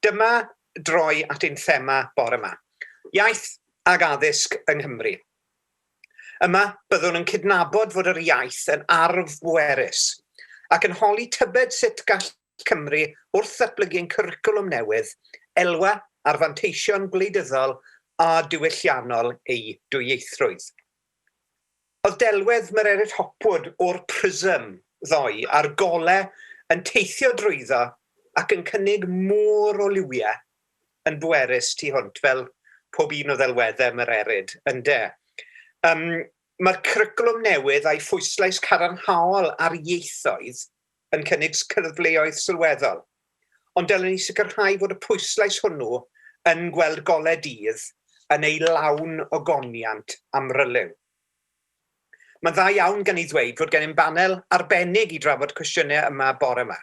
Dyma droi at ein thema bore yma. Iaith ag addysg yng Nghymru. Yma, byddwn yn cydnabod fod yr iaith yn arf bwerus ac yn holi tybed sut gall Cymru, wrth ddatblygu ein cwricwlwm newydd, elwa ar fanteision gwleidyddol a diwylliannol ei dwyieithrwydd. Oedd delwedd Mererid Hopwood o'r Prism ddoe a'r gole yn teithio drwyddo ac yn cynnig môr o liwiau yn bwerus tu hwnt, fel pob un o ddelweddau Mererid, ynde? Um, Mae'r cwricwlwm newydd a'i phwyslais cadarnhaol ar ieithoedd yn cynnig cyfleoedd sylweddol, ond dylen ni sicrhau fod y pwyslais hwnnw yn gweld golau dydd yn ei lawn ogoniant amryliw. Mae'n dda iawn gan i ddweud fod gennym banel arbennig i drafod cwestiynau yma bore yma.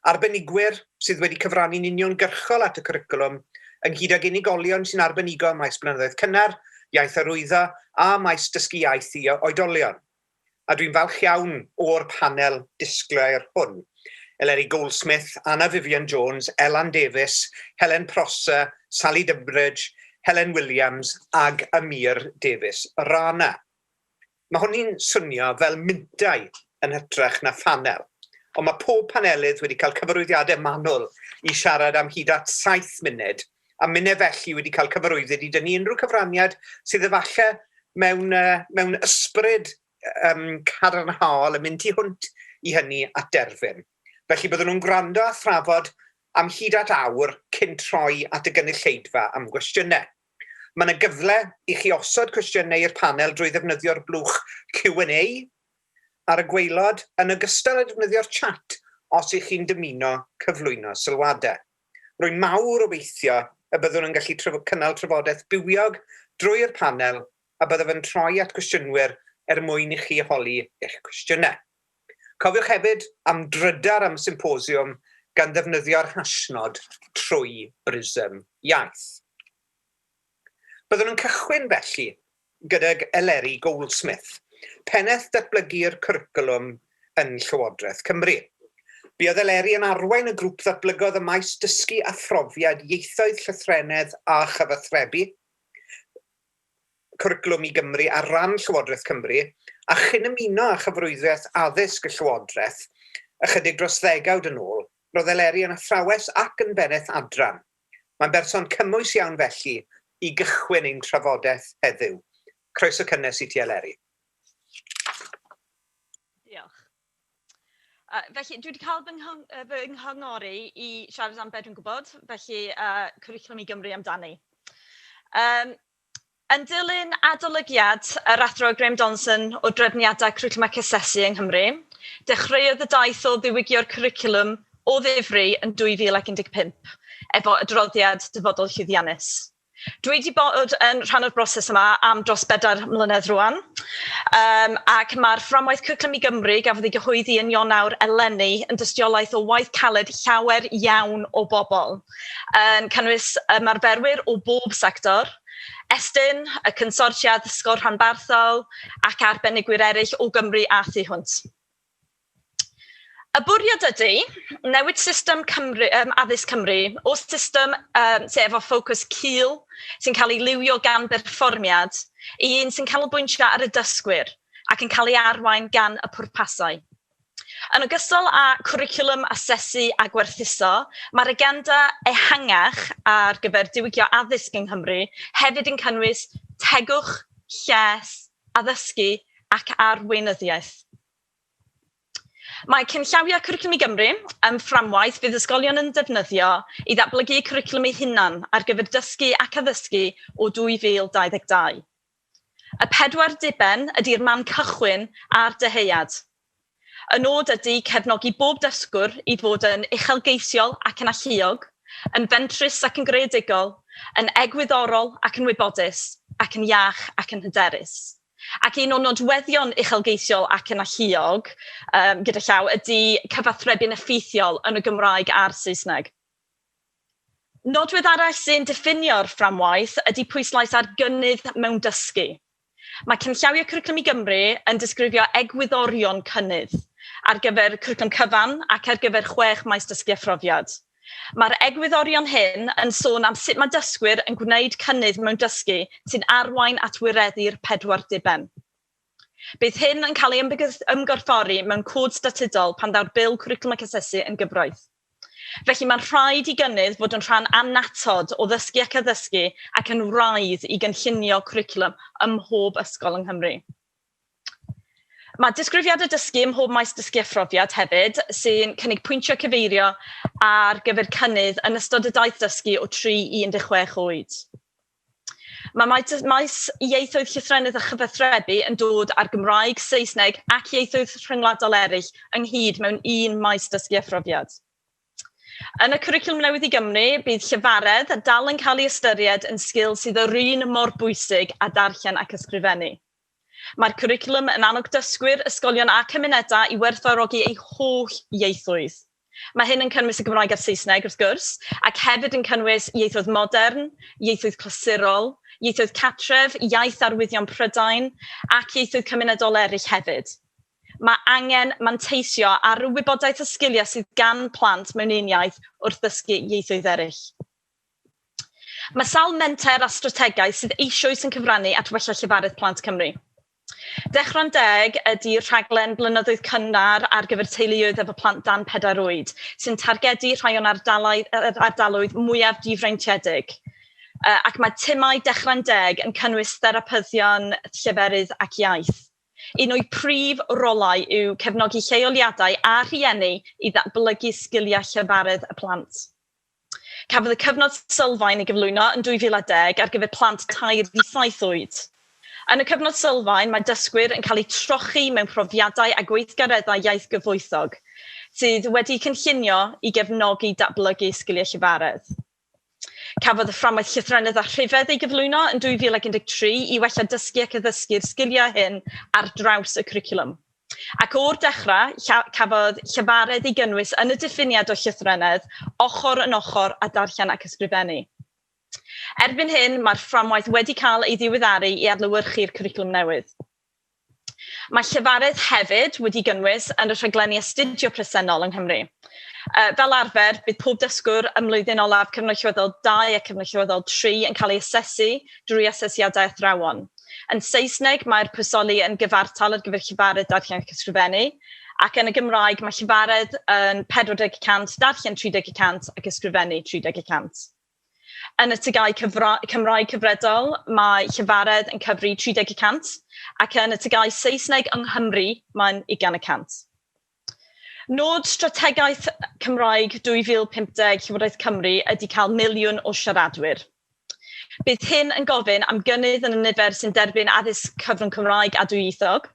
Arbenigwyr sydd wedi cyfrannu'n uniongyrchol at y cwricwlwm, ynghyd ag unigolion sy'n arbenigo ym maes blynyddoedd cynnar, iaith arwyddo a maes dysgu iaith i oedolion. A dwi'n falch iawn o'r panel disglair hwn. Eleri Goldsmith, Anna Vivian Jones, Elan Davies, Helen Prosser, Sally Dumbridge, Helen Williams ag Amir Davies Rana. Mae hwn i'n swnio fel mintai yn hytrach na phanel, ond mae pob panelydd wedi cael cyfarwyddiadau manwl i siarad am hyd at 7 munud, a minne felly wedi cael cyfarwyddyd i dynnu unrhyw cyfraniad sydd efallai mewn, mewn ysbryd um, cadarnhaol yn mynd tu hwnt i hynny at derfyn. Felly byddwn nhw'n gwrando a thrafod am hyd at awr cyn troi at y gynulleidfa am gwestiynau. Mae yna gyfle i chi osod cwestiynau i'r panel drwy ddefnyddio'r blwch Q&A ar y gwaelod, yn ogystal â defnyddio'r chat os ych chi'n dymuno cyflwyno sylwadau. Rwy'n mawr obeithio y byddwn yn gallu traf cynnal trafodaeth bywiog drwy'r panel a byddaf yn troi at gwestiynwyr er mwyn i chi holi eich cwestiynau. Cofiwch hefyd am drydar am symposiwm gan ddefnyddio'r hashnod trwy brism iaith. Byddwn yn cychwyn felly gydag Eleri Goldsmith, pennaeth datblygu'r cwricwlwm yn Llywodraeth Cymru. Buodd Eleri yn arwain y grŵp ddatblygodd y maes dysgu a phrofiad ieithoedd llythrennedd a chyfathrebu, Cwricwlwm i Gymru ar ran Llywodraeth Cymru, a chyn ymuno â Chyfarwyddiaeth Addysg y Llywodraeth ychydig dros ddegawd yn ôl, roedd Eleri yn athrawes ac yn bennaeth adran. Mae'n berson cymwys iawn felly i gychwyn ein trafodaeth heddiw. Croeso cynnes i ti Eleri. Diolch. Felly, dwi wedi cael fy, nghyng fy nghyngori i siarad am be dwi'n gwybod, felly Cwricwlwm i Gymru amdani. Um, yn dilyn adolygiad yr Athro Graham Johnson o drefniadau cwricwlwm ac asesu yng Nghymru, dechreuodd y daith o ddiwygio'r cwricwlwm o ddifri yn 2015, efo adroddiad Dyfodol Llwyddiannus. Dwi wedi bod yn rhan o'r broses yma am dros 4 mlynedd rwan, ac mae'r fframwaith Cwricwlwm i Gymru gafodd ei gyhoeddi yn Ionawr eleni yn dystiolaeth o waith caled llawer iawn o bobl, yn cynnwys ymarferwyr o bob sector, Estyn, y Consortia Addysgol Rhanbarthol ac arbenigwyr eraill o Gymru a thu hwnt. Y bwriad ydy newid system Cymru, addysg Cymru o system sy efo ffocws cul sy'n cael ei liwio gan berfformiad i un sy'n canolbwyntio ar y dysgwyr ac yn cael ei arwain gan y pwrpasau. Yn ogystal â cwricwlwm asesu a gwerthuso, mae'r agenda ehangach ar gyfer diwygio addysg yng Nghymru hefyd yn cynnwys tegwch, lles, addysgu ac arweinyddiaeth. Mae Cynllawiau Cwricwlwm i Gymru yn fframwaith fydd ysgolion yn defnyddio i ddatblygu eu cwricwlwm eu hunan ar gyfer dysgu ac addysgu o 2022. Y pedwar diben ydy'r man cychwyn a'r dyheuad. Y nod ydy cefnogi bob dysgwr i fod yn uchelgeisiol ac yn alluog, yn fentrus ac yn greadigol, yn egwyddorol ac yn wybodus, ac yn iach ac yn hyderus. Ac un o nodweddion uchelgeisiol ac yn alluog, gyda llaw, ydy cyfathrebu'n effeithiol yn y Gymraeg a'r Saesneg. Nodwedd arall sy'n diffinio'r fframwaith ydy pwyslais ar gynnydd mewn dysgu. Mae Cynllawiau Cwricwlwm i Gymru yn disgrifio egwyddorion cynnydd ar gyfer cwricwlwm cyfan ac ar gyfer 6 maes dysgu a phrofiad. Mae'r egwyddorion hyn yn sôn am sut mae dysgwyr yn gwneud cynnydd mewn dysgu sy'n arwain at wireddu'r pedwar diben. Bydd hyn yn cael ei ymgorffori mewn cod statudol pan ddaw'r Bil Cwricwlwm ac Asesu yn gyfraith. Felly mae'n rhaid i gynnydd fod yn rhan annatod o ddysgu ac addysgu ac yn wraidd i gynllunio cwricwlwm ym mhob ysgol yng Nghymru. Mae disgrifiadau dysgu ym mhob maes dysgu a phrofiad hefyd sy'n cynnig pwyntio cyfeirio ar gyfer cynnydd yn ystod y daith dysgu o 3 i 16 oed. Mae maes ieithoedd llythrennedd a chyfathrebu yn dod ar Gymraeg, Saesneg ac ieithoedd rhyngwladol eraill ynghyd mewn un maes dysgu a phrofiad. Yn y cwricwlwm newydd i Gymru, bydd llefaredd dal yn cael ei ystyried yn sgil sydd yr un mor bwysig â darllen ac ysgrifennu. Mae'r cwricwlwm yn annog dysgwyr, ysgolion a cymunedau i werthfawrogi eu holl ieithoedd. Mae hyn yn cynnwys y Gymraeg a'r Saesneg, wrth gwrs, ac hefyd yn cynnwys ieithoedd modern, ieithoedd clasurol, ieithoedd cartref, iaith arwyddion Prydain, ac ieithoedd cymunedol eraill hefyd. Mae angen manteisio ar y wybodaeth a sgiliau sydd gan plant mewn un iaith wrth ddysgu ieithoedd eraill. Mae sawl menter a strategaeth sydd eisoes yn cyfrannu at wella llefarydd plant Cymru. Dechrau'n Deg ydy rhaglen blynyddoedd cynnar ar gyfer teuluoedd efo plant dan 4 oed, sy'n targedu rhai o'n ardaloedd mwyaf difreintiedig. Ac mae timau Dechrau'n Deg yn cynnwys therapyddion lleferydd ac iaith. Un o'i prif rolau yw cefnogi lleoliadau a rhieni i ddatblygu sgiliau lleferydd y plant. Cafodd y cyfnod sylfaen ei gyflwyno yn 2010 ar gyfer plant 3 i 7 oed. Yn y cyfnod sylfaen, mae dysgwyr yn cael eu trochi mewn profiadau a gweithgareddau iaith gyfoethog, sydd wedi cynllunio i gefnogi datblygu sgiliau llefaredd. Cafodd y fframwaith llythrennedd a rhifedd ei gyflwyno yn 2013 i wella dysgu ac addysgu'r sgiliau hyn ar draws y cwricwlwm. Ac o'r dechrau, cafodd llefaredd ei gynnwys yn y diffiniad o llythrennedd, ochr yn ochr â darllen ac ysgrifennu. Erbyn hyn, mae'r fframwaith wedi cael ei ddiweddaru i adlewyrchu'r cwricwlwm newydd. Mae llefaredd hefyd wedi gynnwys yn y rhaglenni astudio presennol yng Nghymru. Fel arfer, bydd pob dysgwr ym mlwyddyn olaf cyfnod allweddol 2 a cyfnod allweddol 3 yn cael ei asesu drwy asesiadau athrawon. Yn Saesneg, mae'r pwysoli yn gyfartal ar gyfer llefaredd, darllen ac ysgrifennu, ac yn y Gymraeg mae llefaredd yn 40%, darllen 30% ac ysgrifennu 30%. Yn y TGAU Cymraeg cyfredol, mae llefaredd yn cyfri 30%, ac yn y TGAU Saesneg yng Nghymru, mae'n 20%. Nod strategaeth Cymraeg 2050 Llywodraeth Cymru ydy cael 1,000,000 o siaradwyr. Bydd hyn yn gofyn am gynnydd yn y nifer sy'n derbyn addysg cyfrwng Cymraeg a dwyieithog.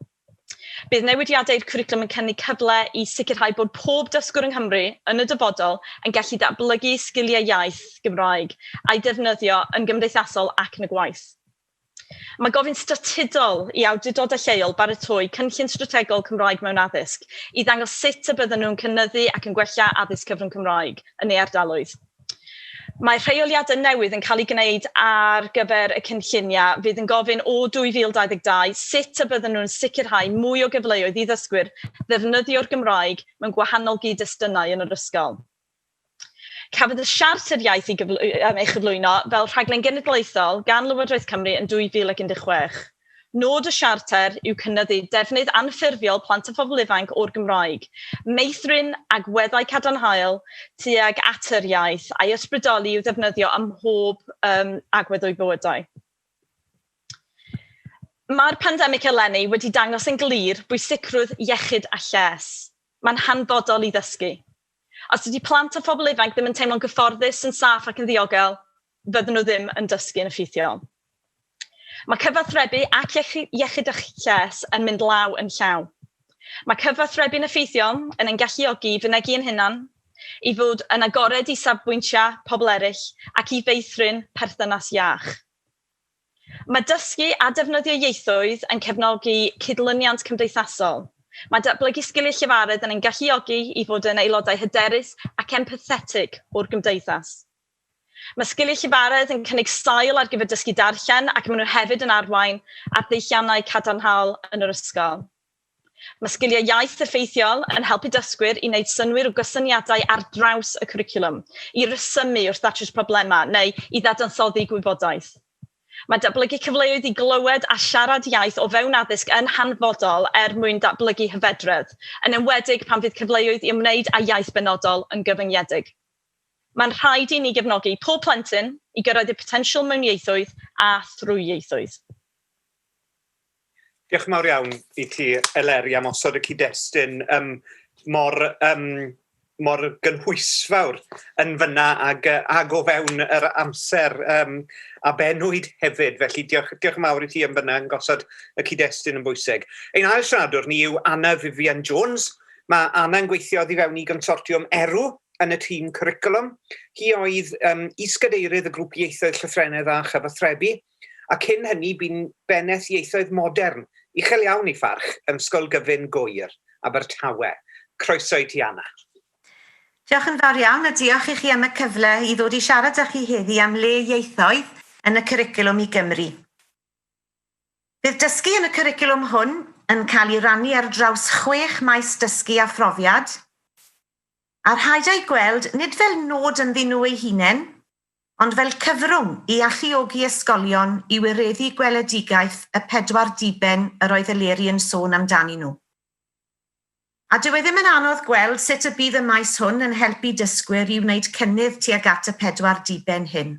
Bydd newidiadau i'r cwricwlwm yn cynnig cyfle i sicrhau bod pob dysgwr yng Nghymru yn y dyfodol yn gallu datblygu sgiliau iaith Gymraeg a'i defnyddio yn gymdeithasol ac yn y gwaith. Mae gofyn statudol i awdurdodau lleol baratoi cynllun strategol Cymraeg mewn addysg i ddangos sut y bydden nhw'n cynyddu ac yn gwella addysg cyfrwng Cymraeg yn eu ardaloedd. Mae rheoliadau newydd yn cael eu gwneud ar gyfer y cynlluniau fydd yn gofyn o 2022 sut y bydden nhw'n sicrhau mwy o gyfleoedd i ddysgwyr ddefnyddio'r Gymraeg mewn gwahanol gyd-destunau yn yr ysgol. Cafodd y Siarter Iaith ei, ei chyflwyno fel rhaglen genedlaethol gan Lywodraeth Cymru yn 2016. Nod y Siarter yw cynyddu defnydd anffurfiol plant a phobl ifanc o'r Gymraeg, meithrin agweddau cadarnhaol tuag at yr iaith a'i ysbrydoli i'w ddefnyddio ym mhob agwedd o'u bywydau. Mae'r pandemig eleni wedi dangos yn glir bwysigrwydd iechyd a lles. Mae'n hanfodol i ddysgu. Os ydy plant a phobl ifanc ddim yn teimlo'n gyfforddus, yn saff ac yn ddiogel, fydden nhw ddim yn dysgu'n effeithiol. Mae cyfathrebu ac iechyd a lles yn mynd law yn llaw. Mae cyfathrebu'n effeithiol yn ein galluogi i fynegi ein hunan, i fod yn agored i safbwyntiau pobl eraill ac i feithrin perthynas iach. Mae dysgu a defnyddio ieithoedd yn cefnogi cydlyniant cymdeithasol. Mae datblygu sgiliau llefaredd yn ein galluogi i fod yn aelodau hyderus ac empathetig o'r gymdeithas. Mae sgiliau llefaredd yn cynnig sail ar gyfer dysgu darllen ac maen nhw hefyd yn arwain at ddeilliannau cadarnhaol yn yr ysgol. Mae sgiliau iaith effeithiol yn helpu dysgwyr i wneud synnwyr o gysyniadau ar draws y cwricwlwm, i resymu wrth ddatrys problemau neu i ddadansoddi gwybodaeth. Mae datblygu cyfleoedd i glywed a siarad iaith o fewn addysg yn hanfodol er mwyn datblygu hyfedredd, yn enwedig pan fydd cyfleoedd i ymwneud â iaith benodol yn gyfyngiedig. Mae'n rhaid i ni gefnogi pob plentyn i gyrraedd eu potensial mewn ieithoedd a thrwy ieithoedd. Diolch yn fawr iawn i ti, Eleri, am osod y cyd-destun um, mor, um, mor gynhwysfawr yn fyna ag, ag o fewn yr amser um, a benwyd hefyd. Felly diolch, diolch yn fawr i ti am fyna yn gosod y cyd-destun yn bwysig. Ein ail siaradwr ni yw Anna Vivian Jones. Mae Anna yn gweithio oddi fewn i gonsortiwm ERW yn y tîm cwricwlwm. Hi oedd um, is-gadeirydd y grŵp ieithoedd llythrennedd a chyfathrebu a cyn hynny bu'n bennaeth ieithoedd modern, uchel iawn ei pharch, yn Ysgol Gyfun Gŵyr, Abertawe. Croeso i ti, Anna. Diolch yn fawr iawn a diolch i chi am y cyfle i ddod i siarad â chi heddi am le ieithoedd yn y cwricwlwm i Gymru. Bydd dysgu yn y cwricwlwm hwn yn cael ei rannu ar draws chwech maes dysgu a phrofiad, a rhaid eu gweld nid fel nod ynddyn nhw eu hunain, ond fel cyfrwng i alluogi ysgolion i wireddu gweledigaeth y pedwar diben yr oedd Eleri yn sôn amdanyn nhw. A dyw e ddim yn anodd gweld sut y bydd y maes hwn yn helpu dysgwyr i wneud cynnydd tuag at y pedwar diben hyn.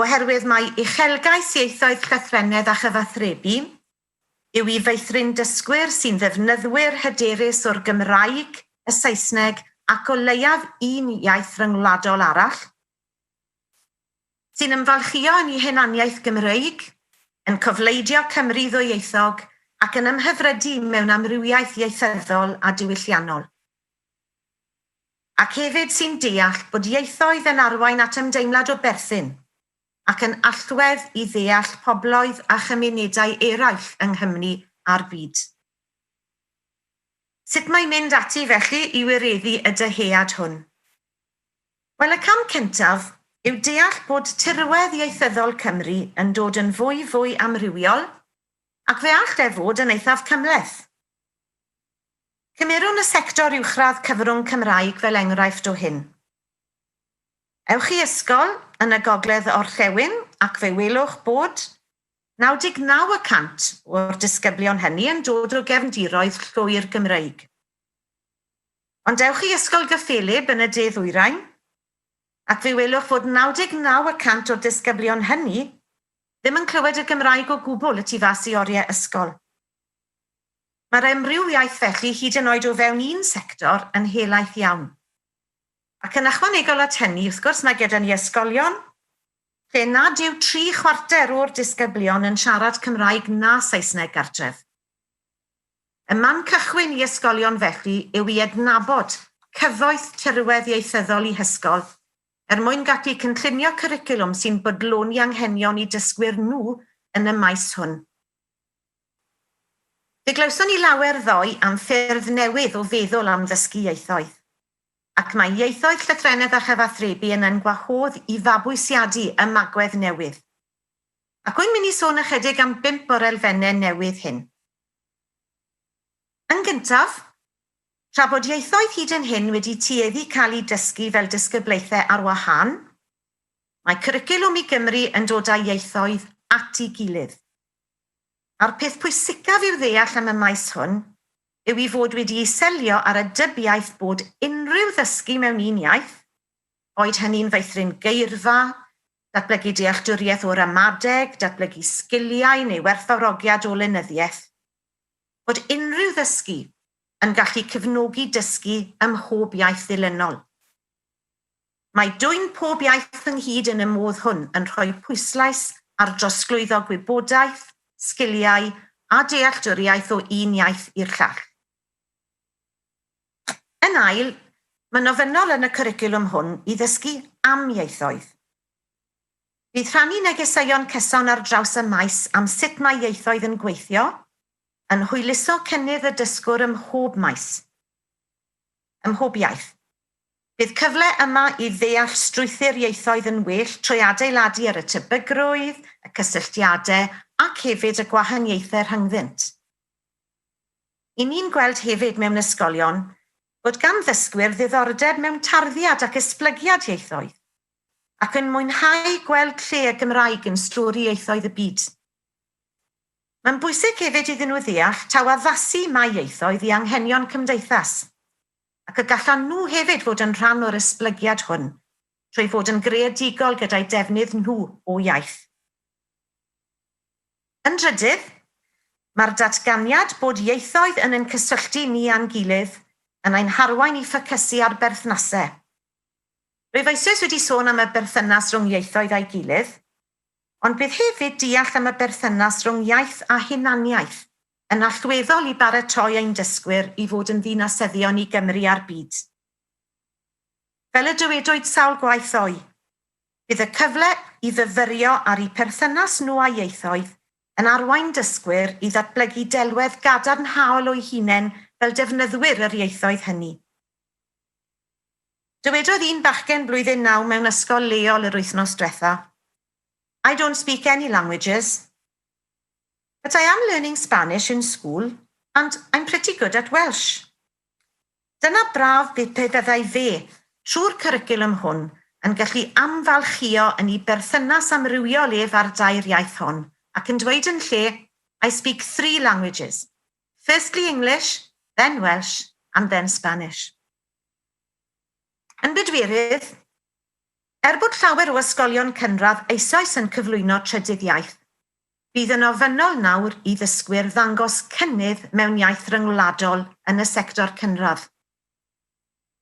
Oherwydd mai uchelgais ieithoedd llythrennedd a chyfathrebu yw i feithrin dysgwyr sy'n ddefnyddwyr hyderus o'r Gymraeg, y Saesneg ac o leiaf un iaith ryngwladol arall, sy'n ymfalchïo yn eu hunaniaeth Gymreig, yn cofleidio Cymru ddwyieithog ac yn ymhyfrydu mewn amrywiaeth ieithyddol a diwylliannol. Ac hefyd sy'n deall bod ieithoedd yn arwain at ymdeimlad o berthyn, ac yn allwedd i ddeall pobloedd a chymunedau eraill yng Nghymru a'r byd. Sut mae mynd ati felly i wireddu y dyhead hwn? Wel, y cam cyntaf yw deall bod tirwedd ieithyddol Cymru yn dod yn fwy fwy amrywiol, ac fe all e fod yn eithaf cymhleth. Cymerwn y sector uwchradd cyfrwng Cymraeg fel enghraifft o hyn. Ewch i ysgol yn y gogledd orllewin ac fe welwch bod 99 y cant o'r disgyblion hynny yn dod o gefndiroedd llwyr Gymreig. Ond ewch i Ysgol Gyffelyb yn y de ddwyrain ac fe welwch fod 99 y cant o'r disgyblion hynny ddim yn clywed y Gymraeg o gwbl y tu fas i oriau ysgol. Mae'r amrywiaeth felly hyd yn oed o fewn un sector yn helaeth iawn. Ac yn ychwanegol at hynny, wrth gwrs, mae gyda ni ysgolion lle nad yw tri chwarter o'r disgyblion yn siarad Cymraeg na Saesneg gartref. Y man cychwyn i ysgolion felly yw i adnabod cyfoeth tirwedd ieithyddol eu hysgol er mwyn gallu cynllunio cwricwlwm sy'n bodloni anghenion eu dysgwyr nhw yn y maes hwn. Fe glywson ni lawer ddoe am ffyrdd newydd o feddwl am ddysgu ieithoedd. Ac mae ieithoedd llythrennedd a chyfathrebu yn yn gwahodd i fabwysiadu ymagwedd newydd. Ac wy'n mynd i sôn ychydig am bump o'r elfennau newydd hyn. Yn gyntaf, tra bod ieithoedd hyd yn hyn wedi tueddu cael eu dysgu fel disgyblaethau ar wahân, mae Cwricwlwm i Gymru yn dod â ieithoedd at ei gilydd. A'r peth pwysicaf i'w ddeall am y maes hwn yw ei fod wedi'i selio ar y dybiaeth bod unrhyw ddysgu mewn un iaith, boed hynny'n feithrin geirfa, datblygu dealltwriaeth o ramadeg, datblygu sgiliau neu werthfawrogiad o lenyddiaeth, bod unrhyw ddysgu yn gallu cefnogi dysgu ym mhob iaith ddilynol. Mae dwyn pob iaith ynghyd yn y modd hwn yn rhoi pwyslais ar drosglwyddo gwybodaeth, sgiliau a dealltwriaeth o un iaith i'r llall. Yn ail, mae'n ofynnol yn y cwricwlwm hwn i ddysgu am ieithoedd. Bydd rhannu negeseuon cyson ar draws y maes am sut mae ieithoedd yn gweithio yn hwyluso cynnydd y dysgwr ym mhob maes, ym mhob iaith. Bydd cyfle yma i ddeall strwythur ieithoedd yn well trwy adeiladu ar y tebygrwydd, y cysylltiadau ac hefyd y gwahaniaethau rhyngddynt. I ni'n gweld hefyd mewn ysgolion bod gan ddysgwyr ddiddordeb mewn tarddiad ac esblygiad ieithoedd, ac yn mwynhau gweld lle y Gymraeg yn stori ieithoedd y byd. Mae'n bwysig hefyd iddyn nhw ddeall taw addasu mae ieithoedd i anghenion cymdeithas, ac y gallan nhw hefyd fod yn rhan o'r esblygiad hwn trwy fod yn greadigol gyda'i defnydd nhw o iaith. Yn drydydd, mae'r datganiad bod ieithoedd yn ein cysylltu ni â'n gilydd yn ein harwain i ffocysu ar berthnasau. Rwyf eisoes wedi sôn am y berthynas rhwng ieithoedd a'i gilydd, ond bydd hefyd deall am y berthynas rhwng iaith a hunaniaeth yn allweddol i baratoi ein dysgwyr i fod yn ddinasyddion i Gymru a'r byd. Fel y dywedwyd sawl gwaith ddoe, bydd y cyfle i fyfyrio ar eu perthynas nhw â ieithoedd yn arwain dysgwyr i ddatblygu delwedd gadarnhaol o'u hunain fel defnyddwyr yr ieithoedd hynny. Dywedodd un bachgen blwyddyn naw mewn ysgol leol yr wythnos diwetha, I don't speak any languages, but I am learning Spanish in school and I'm pretty good at Welsh. Dyna braf bydd pe byddai fe, trwy'r cwricwlwm hwn, yn gallu amfalchïo yn ei berthynas amrywiol ef â'r dair iaith hon, ac yn dweud yn lle, I speak three languages. Firstly English, then Welsh, and then Spanish. Yn bedwerydd, er bod llawer o ysgolion cynradd eisoes yn cyflwyno trydydd iaith, bydd yn ofynnol nawr i ddysgwyr ddangos cynnydd mewn iaith ryngwladol yn y sector cynradd.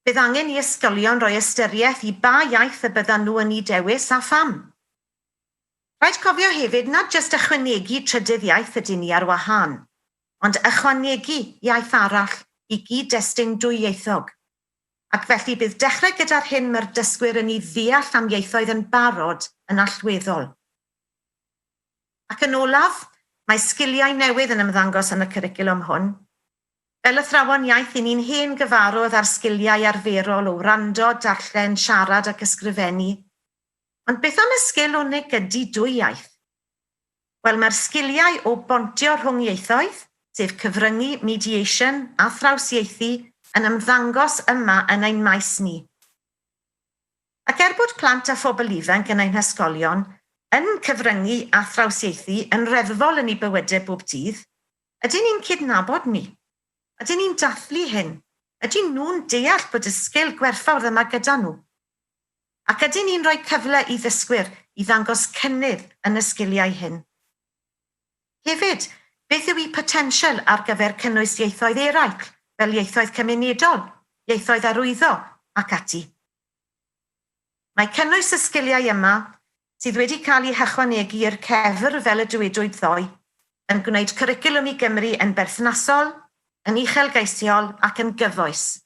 Bydd angen i ysgolion roi ystyriaeth i ba iaith y byddan nhw yn ei dewis a pham. Rhaid cofio hefyd nad jyst ychwanegu trydydd iaith ydyn ni ar wahân, ond ychwanegu iaith arall i gyd-destun dwyieithog. Ac felly bydd dechrau gyda'r hyn mae'r dysgwyr yn ei ddeall am ieithoedd yn barod yn allweddol. Ac yn olaf, mae sgiliau newydd yn ymddangos yn y cwricwlwm hwn. Fel athrawon iaith, i ni'n hen gyfarwydd â'r sgiliau arferol o wrando, darllen, siarad ac ysgrifennu. Ond beth am y sgil o negydu dwy iaith? Wel, mae'r sgiliau o bontio rhwng ieithoedd, sef cyfryngu, mediation, a thrawsieithu, yn ymddangos yma yn ein maes ni. Ac er bod plant a phobl ifanc yn ein hysgolion yn cyfryngu a thrawsieithu yn reddfol yn eu bywydau bob dydd, ydyn ni'n cydnabod ni? Ydyn ni'n dathlu hyn? Ydyn nhw'n deall bod y sgil gwerthfawr yma gyda nhw? Ac ydyn ni'n rhoi cyfle i ddysgwyr i ddangos cynnydd yn y sgiliau hyn? Hefyd, beth yw eu potensial ar gyfer cynnwys ieithoedd eraill, fel ieithoedd cymunedol, ieithoedd arwyddo, ac ati? Mae cynnwys y sgiliau yma, sydd wedi cael eu hychwanegu i'r cefr fel y dywedwyd ddoe, yn gwneud Cwricwlwm i Gymru yn berthnasol, yn uchelgeisiol ac yn gyfoes.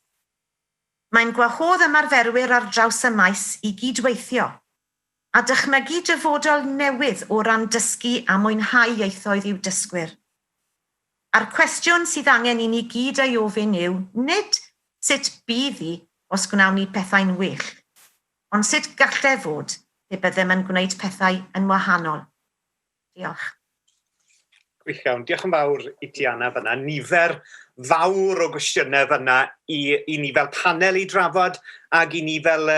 Mae'n gwahodd ymarferwyr ar draws y maes i gydweithio, a dychmygu dyfodol newydd o ran dysgu a mwynhau ieithoedd i'w dysgwyr. A'r cwestiwn sydd angen i ni gyd ei ofyn yw nid sut bydd hi os gwnawn ni pethau'n well, ond sut gallai fod pe byddem yn gwneud pethau yn wahanol. Diolch. Gwych iawn. Diolch yn fawr i ti, Anna, fyna. Nifer fawr o gwestiynau fyna i ni fel panel i drafod ac i ni fel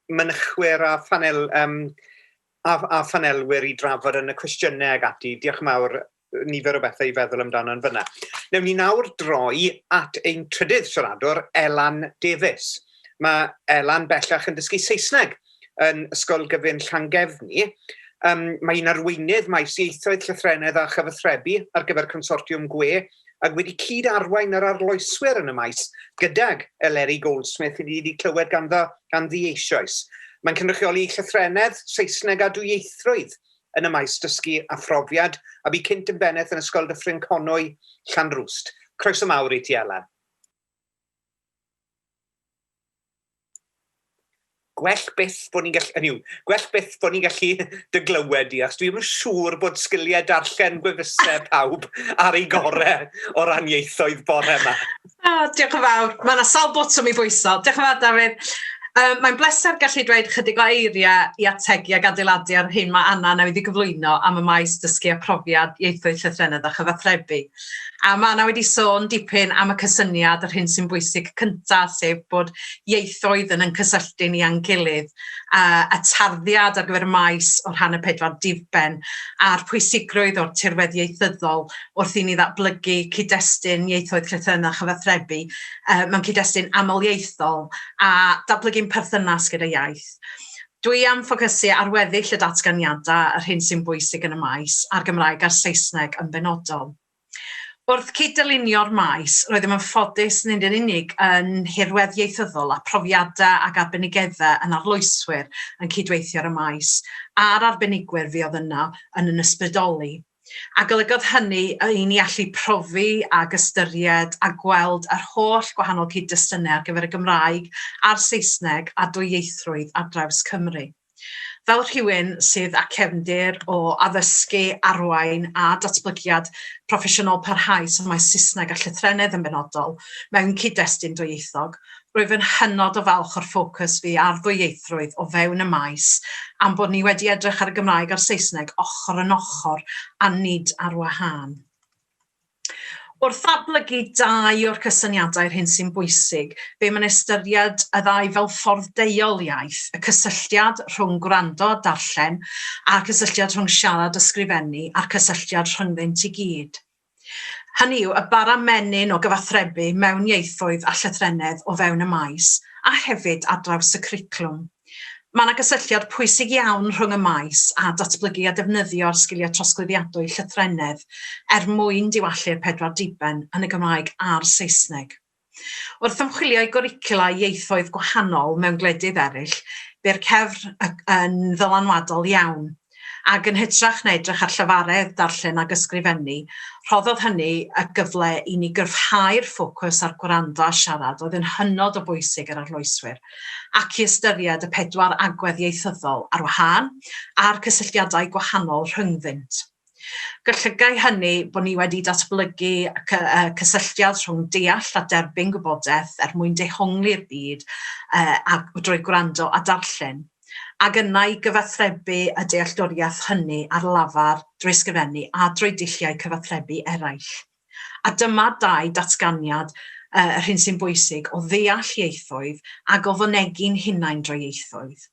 mynychwyr a phanelwyr i drafod yn y cwestiynau ag ati. Diolch yn fawr, nifer o bethau i feddwl amdano yn fyna. Newn ni nawr droi at ein trydydd siaradwr, Elan Davies. Mae Elan bellach yn dysgu Saesneg yn Ysgol Gyfun Llangefni. Mae hi'n arweinydd maes ieithoedd, llythrennedd a chyfathrebu ar gyfer Consortiwm Gwe ac wedi cyd-arwain yr arloeswyr yn y maes gydag Eleri Goldsmith, i ni wedi clywed ganddi eisoes. Mae'n cynrychioli llythrennedd, Saesneg a dwyieithrwydd yn y maes dysgu a phrofiad, a bu cynt yn bennaeth yn Ysgol Dyffryn Conwy, Llanrwst. Croeso mawr i ti, Elan. Gwell byth bod ni'n gallu, hynny yw, gwell byth bod ni'n gallu dy glywed di, achos dwi ddim yn siŵr bod sgiliau darllen gwefusau pawb ar ei gorau o ran ieithoedd bore yma. Oh, diolch yn fawr. Mae yna sawl botwm i bwyso. Diolch yn fawr, Dafydd. Mae'n bleser gallu dweud chydig o eiriau i ategu ac adeiladu ar hyn mae Anna newydd i gyflwyno am y maes dysgu a profiad ieithoedd, llythrennedd a chyfathrebu. A mae yna wedi sôn dipyn am y cysyniad yr hyn sy'n bwysig cyntaf, sef bod ieithoedd yn cysylltu ni â'n gilydd, a tarddiad ar gyfer y maes o rhan y pedwar diben, a'r pwysigrwydd o'r tirwedd ieithyddol wrth i ni ddatblygu cyd-destun ieithoedd llythrennedd a chyfathrebu mewn cyd-destun amlieithol a datblygu'n perthynas gyda iaith. Dwi am ffocysu ar weddill y datganiadau, yr hyn sy'n bwysig yn y maes, a'r Gymraeg a'r Saesneg yn benodol. Wrth cyd-dylunio'r maes, roeddem yn ffodus nid yn unig yn nhirwedd ieithyddol a profiadau ac arbenigeddau yn arloeswyr yn cydweithio ar y maes, a'r arbenigwyr fuodd yna yn yn ysbrydoli. A golygodd hynny i ni allu profi ag ystyried a gweld yr holl gwahanol cyd-destunau ar gyfer y Gymraeg a'r Saesneg a dwyieithrwydd ar draws Cymru. Fel rhywun sydd â cefndir o addysgu, arwain a datblygiad proffesiynol parhaus ym maes Saesneg a llythrennedd yn benodol mewn cyd-destun dwyieithog, rwyf yn hynod o falch o'r ffocws fu ar ddwyieithrwydd o fewn y maes am bod ni wedi edrych ar y Gymraeg a'r Saesneg ochr yn ochr a nid ar wahân. Wrth ddatblygu dau o'r cysyniadau'r hyn sy'n bwysig, fe mae'n ystyried y ddau fel ffordd deuol iaith, y cysylltiad rhwng gwrando a darllen, a'r cysylltiad rhwng siarad a sgrifennu, a'r cysylltiad rhyngddynt i gyd. Hynny yw, y bara menyn o gyfathrebu mewn ieithoedd a llythrennedd o fewn y maes, a hefyd ar draws y cwricwlwm. Mae yna gysylltiad pwysig iawn rhwng y maes a datblygu a defnyddio'r sgiliau trosglwyddiadwy llythrennedd er mwyn diwallu'r pedwar diben yn y Gymraeg a'r Saesneg. Wrth ymchwilio i gwricwla ieithoedd gwahanol mewn gwledydd eraill, bu'r cefr yn ddylanwadol iawn. Ac yn hytrach na edrych ar llafaredd, darllen ac ysgrifennu, rhoddodd hynny y gyfle i ni gryfhau'r ffocws ar gwrando a siarad oedd yn hynod o bwysig yr arloeswyr, ac i ystyried y pedwar agwedd ieithyddol ar wahân a'r cysylltiadau gwahanol rhyngddynt. Golygai hynny bod ni wedi datblygu cysylltiad rhwng deall a derbyn gwybodaeth er mwyn dehongli'r byd a drwy gwrando a darllen, ac yna i gyfathrebu y dealltwriaeth hynny ar lafar drwy ysgrifennu a drwy dulliau cyfathrebu eraill. A dyma dau datganiad yr hyn sy'n bwysig o ddeall ieithoedd ac o fynegi'n hunain drwy ieithoedd.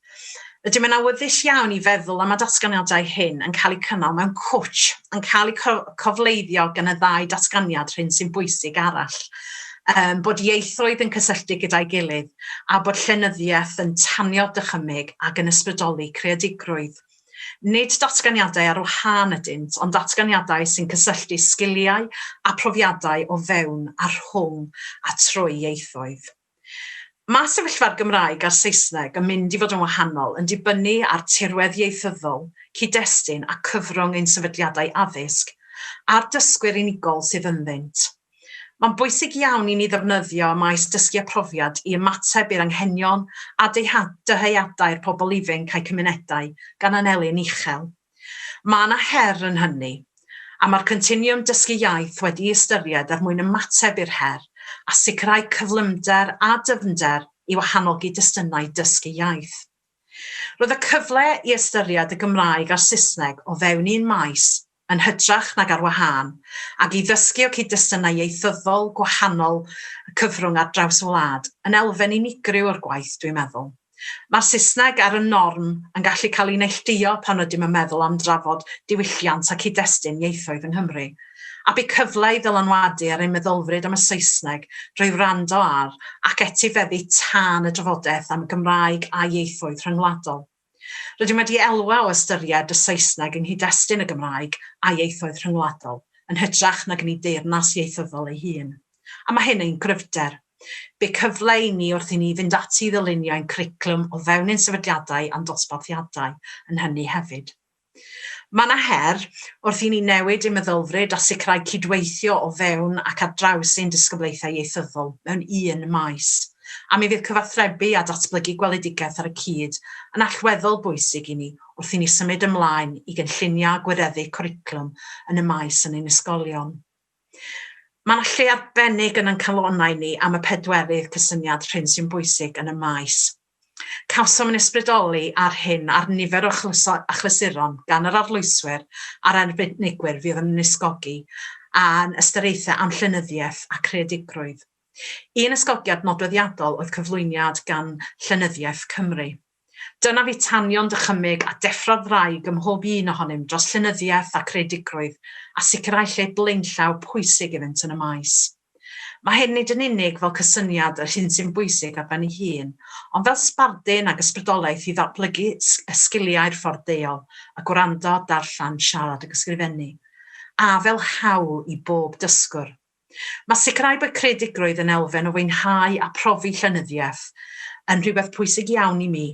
Rydym yn awyddus iawn i feddwl am y datganiadau hyn yn cael eu cynnal mewn cwtsh, yn cael eu cofleiddio gan y ddau datganiad hyn sy'n bwysig arall. Bod ieithoedd yn cysylltu gyda'i gilydd a bod llenyddiaeth yn tanio dychymyg ac yn ysbrydoli creadigrwydd. Nid datganiadau ar wahân ydynt, ond datganiadau sy'n cysylltu sgiliau a phrofiadau o fewn a rhwng a trwy ieithoedd. Mae sefyllfa'r Gymraeg a'r Saesneg yn mynd i fod yn wahanol yn dibynnu ar tirwedd ieithyddol, cyd-destun a cyfrwng ein sefydliadau addysg, a'r dysgwyr unigol sydd ynddynt. Mae'n bwysig iawn i ni ddefnyddio maes dysgu a profiad i ymateb i'r anghenion a dyheadau'r pobl ifanc a'u cymunedau gan anelu'n uchel. Mae yna her yn hynny, a mae'r continwwm dysgu iaith wedi'i ystyried er mwyn ymateb i'r her a sicrhau cyflymder a dyfnder i wahanol gyd-destunau dysgu iaith. Roedd y cyfle i ystyried y Gymraeg a'r Saesneg o fewn un maes yn hytrach nag ar wahân, ac i ddysgu o cyd-destunau ieithyddol gwahanol y cyfrwng ar draws y wlad, yn elfen unigryw o'r gwaith, dwi'n meddwl. Mae'r Saesneg ar y norm yn gallu cael ei neilltuo pan rydym yn meddwl am drafod diwylliant a cyd-destun ieithoedd yng Nghymru, a bu cyfle i ddylanwadu ar ein meddylfryd am y Saesneg drwy wrando ar ac etifeddu tân y drafodaeth am y Gymraeg a ieithoedd rhyngwladol. Rydym wedi elwa o ystyried y Saesneg yng nghyd-destun y Gymraeg a ieithoedd rhyngwladol, yn hytrach nag yn ei deyrnas ieithyddol ei hun. A mae hyn ein gryfder. Bu cyfle i ni wrth i ni fynd ati i ddylunio ein cwricwlwm o fewn ein sefydliadau a'n dosbarthiadau yn hynny hefyd. Mae yna her wrth i ni newid ein meddylfryd a sicrhau cydweithio o fewn ac ar draws ein disgyblaethau ieithyddol mewn un maes. A mi fydd cyfathrebu a datblygu gweledigaeth ar y cyd yn allweddol bwysig i ni wrth i ni symud ymlaen i gynllunio a gwireddu cwricwlwm yn y maes yn ein ysgolion. Mae yna lle arbennig yn ein calonnau ni am y pedwerydd cysyniad rhyn sy'n bwysig yn y maes. Cawsom yn ysbrydoli ar hyn ar nifer o achlysuron gan yr arloeswyr a'r arbenigwyr fydd yn ysgogi a'n ystyriaethau am llenyddiaeth a creadigrwydd. Un ysgogiad nodweddiadol oedd cyflwyniad gan Llenyddiaeth Cymru. Dyna fu tanio'n dychymyg a deffro'r ddraig ym mhob un ohonym dros llenyddiaeth a creadigrwydd a sicrhau lle blaenllaw pwysig iddynt yn y maes. Mae hyn nid yn unig fel cysyniad yr hyn sy'n bwysig ar ben ei hun, ond fel sbardun ag ysbrydoliaeth i ddatblygu y sgiliau'r ffordd deuol, y gwrando, darllen, siarad ac ysgrifennu, a fel hawl i bob dysgwr. Mae sicrhau bod creadigrwydd yn elfen o fwynhau a profi llenyddiaeth yn rhywbeth pwysig iawn i mi.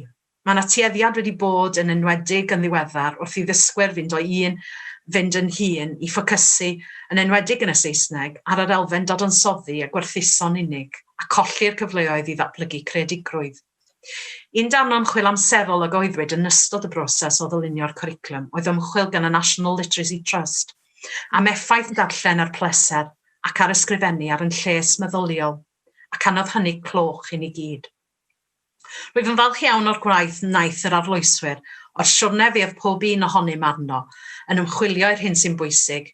Mae yna tueddiad wedi bod yn enwedig yn ddiweddar wrth i ddysgwyr fynd o un fynd yn hŷn i ffocysu, yn enwedig yn y Saesneg, ar yr elfen dadansoddi a gwerthuso'n unig, a colli'r cyfleoedd i ddatblygu creadigrwydd. Un darn o ymchwil amserol a gyhoeddwyd yn ystod y broses o ddylunio'r cwricwlwm oedd ymchwil gan y National Literacy Trust am effaith darllen ar pleser ac ar ysgrifennu ar yn lles meddyliol, ac anodd hynny cloch i ni gyd. Rwyf yn falch iawn o'r gwaith wnaeth yr arloeswyr, o'r siwrne fuodd pob un ohonym arno, yn ymchwilio i'r hyn sy'n bwysig,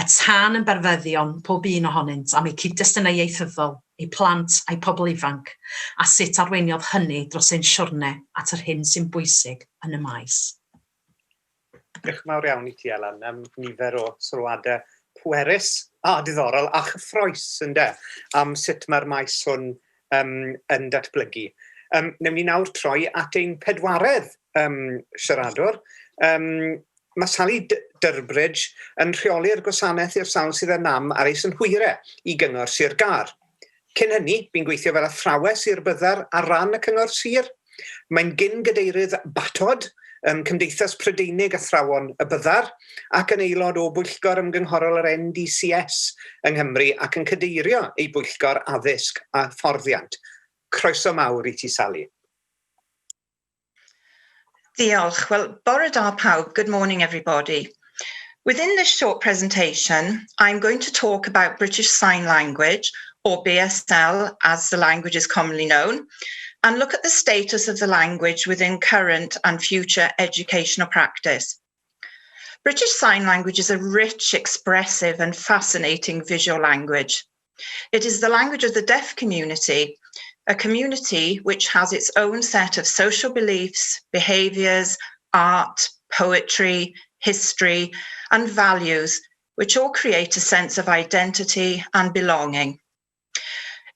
y tân yn berfeddion pob un ohonynt am eu cyd-destunau ieithyddol, eu plant a'u pobl ifanc, a sut arweiniodd hynny dros ein siwrne at yr hyn sy'n bwysig yn y maes. Diolch yn fawr iawn i ti, Elan, am nifer o sylwadau pwerus a diddorol a chyffrous, ynde, am sut mae'r maes hwn yn datblygu. Newn ni nawr troi at ein pedwaredd siaradwr. Mae Sally Durbridge yn rheoli'r gwasanaeth i'r sawl sydd â nam ar ei synhwyrau i Gyngor Sir Gâr. Cyn hynny, bu'n gweithio fel athrawes i'r byddar ar ran y Cyngor Sir. Mae'n gyn-gadeirydd BATOD, Cymdeithas Prydeinig Athrawon y Byddar, ac yn aelod o Bwyllgor Ymgynghorol yr NDCS yng Nghymru ac yn cadeirio ei Bwyllgor Addysg a Hyfforddiant. Croeso mawr i ti, Sally. Diolch. Well, bore da pawb. Good morning, everybody. Within this short presentation, I'm going to talk about British Sign Language, or BSL as the language is commonly known, and look at the status of the language within current and future educational practice. British Sign Language is a rich, expressive and fascinating visual language. It is the language of the deaf community, a community which has its own set of social beliefs, behaviours, art, poetry, history, and values, which all create a sense of identity and belonging.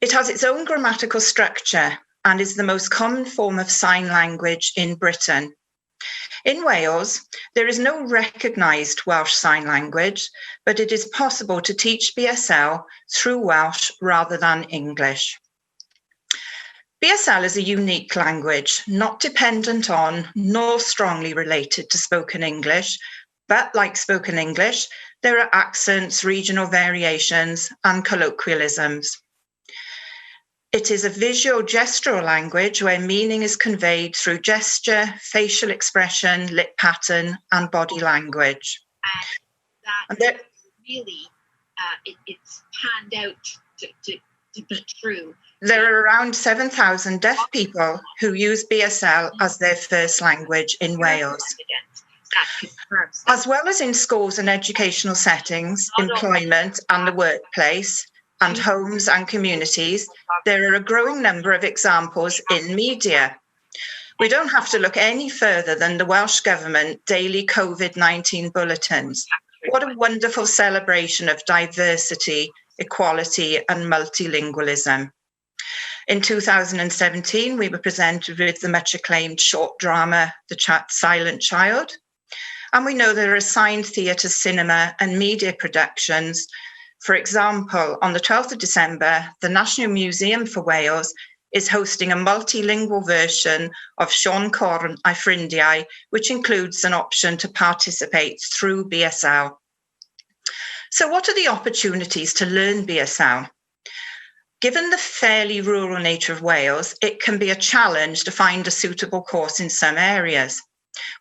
It has its own grammatical structure and is the most common form of sign language in Britain. In Wales, there is no recognised Welsh Sign Language, but it is possible to teach BSL through Welsh rather than English. BSL is a unique language, not dependent on nor strongly related to spoken English, but like spoken English, there are accents, regional variations, and colloquialisms. It is a visual gestural language where meaning is conveyed through gesture, facial expression, lip pattern, and body language. And that really, it's panned out to be true. There are around 7,000 deaf people who use BSL as their first language in Wales. As well as in schools and educational settings, employment and the workplace, and homes and communities, there are a growing number of examples in media. We don't have to look any further than the Welsh Government daily COVID-19 bulletins. What a wonderful celebration of diversity, equality and multilingualism. In 2017, we were presented with the much acclaimed short drama, The Silent Child. And we know there are signed theatre, cinema and media productions. For example, on the 12th of December, the National Museum for Wales is hosting a multilingual version of Siôn Corn a'i Ffrindiau, which includes an option to participate through BSL. So what are the opportunities to learn BSL? Given the fairly rural nature of Wales, it can be a challenge to find a suitable course in some areas.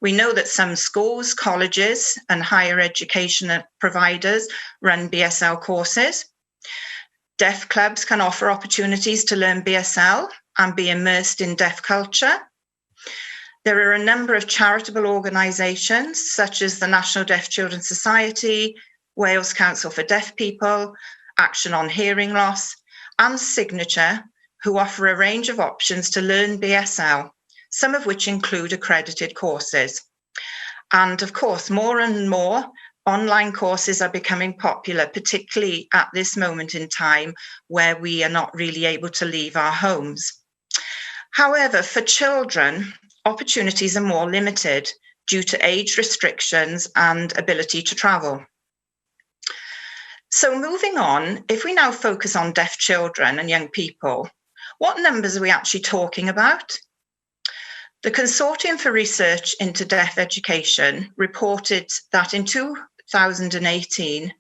We know that some schools, colleges and higher education providers run BSL courses. Deaf clubs can offer opportunities to learn BSL and be immersed in deaf culture. There are a number of charitable organisations such as the National Deaf Children's Society, Wales Council for Deaf People, Action on Hearing Loss, and Signature, who offer a range of options to learn BSL, some of which include accredited courses. And of course, more and more online courses are becoming popular, particularly at this moment in time where we are not really able to leave our homes. However, for children, opportunities are more limited due to age restrictions and ability to travel. So moving on, if we now focus on deaf children and young people, what numbers are we actually talking about? The Consortium for Research into Deaf Education reported that in 2018,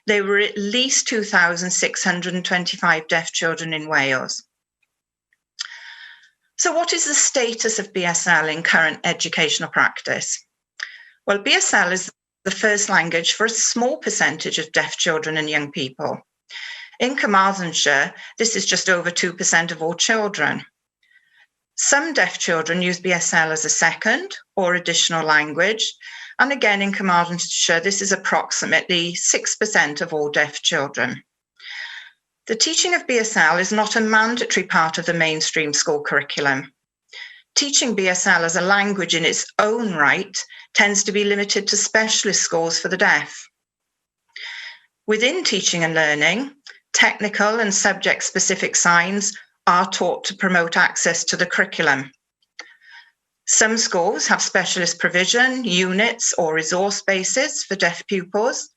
there were at least 2,625 deaf children in Wales. So what is the status of BSL in current educational practice? Well, BSL is the first language for a small percentage of deaf children and young people. In Carmarthenshire, this is just over 2% of all children. Some deaf children use BSL as a second or additional language. And again, in Carmarthenshire, this is approximately 6% of all deaf children. The teaching of BSL is not a mandatory part of the mainstream school curriculum. Teaching BSL as a language in its own right tends to be limited to specialist schools for the deaf. Within teaching and learning, technical and subject-specific signs are taught to promote access to the curriculum. Some schools have specialist provision, units or resource bases for deaf pupils,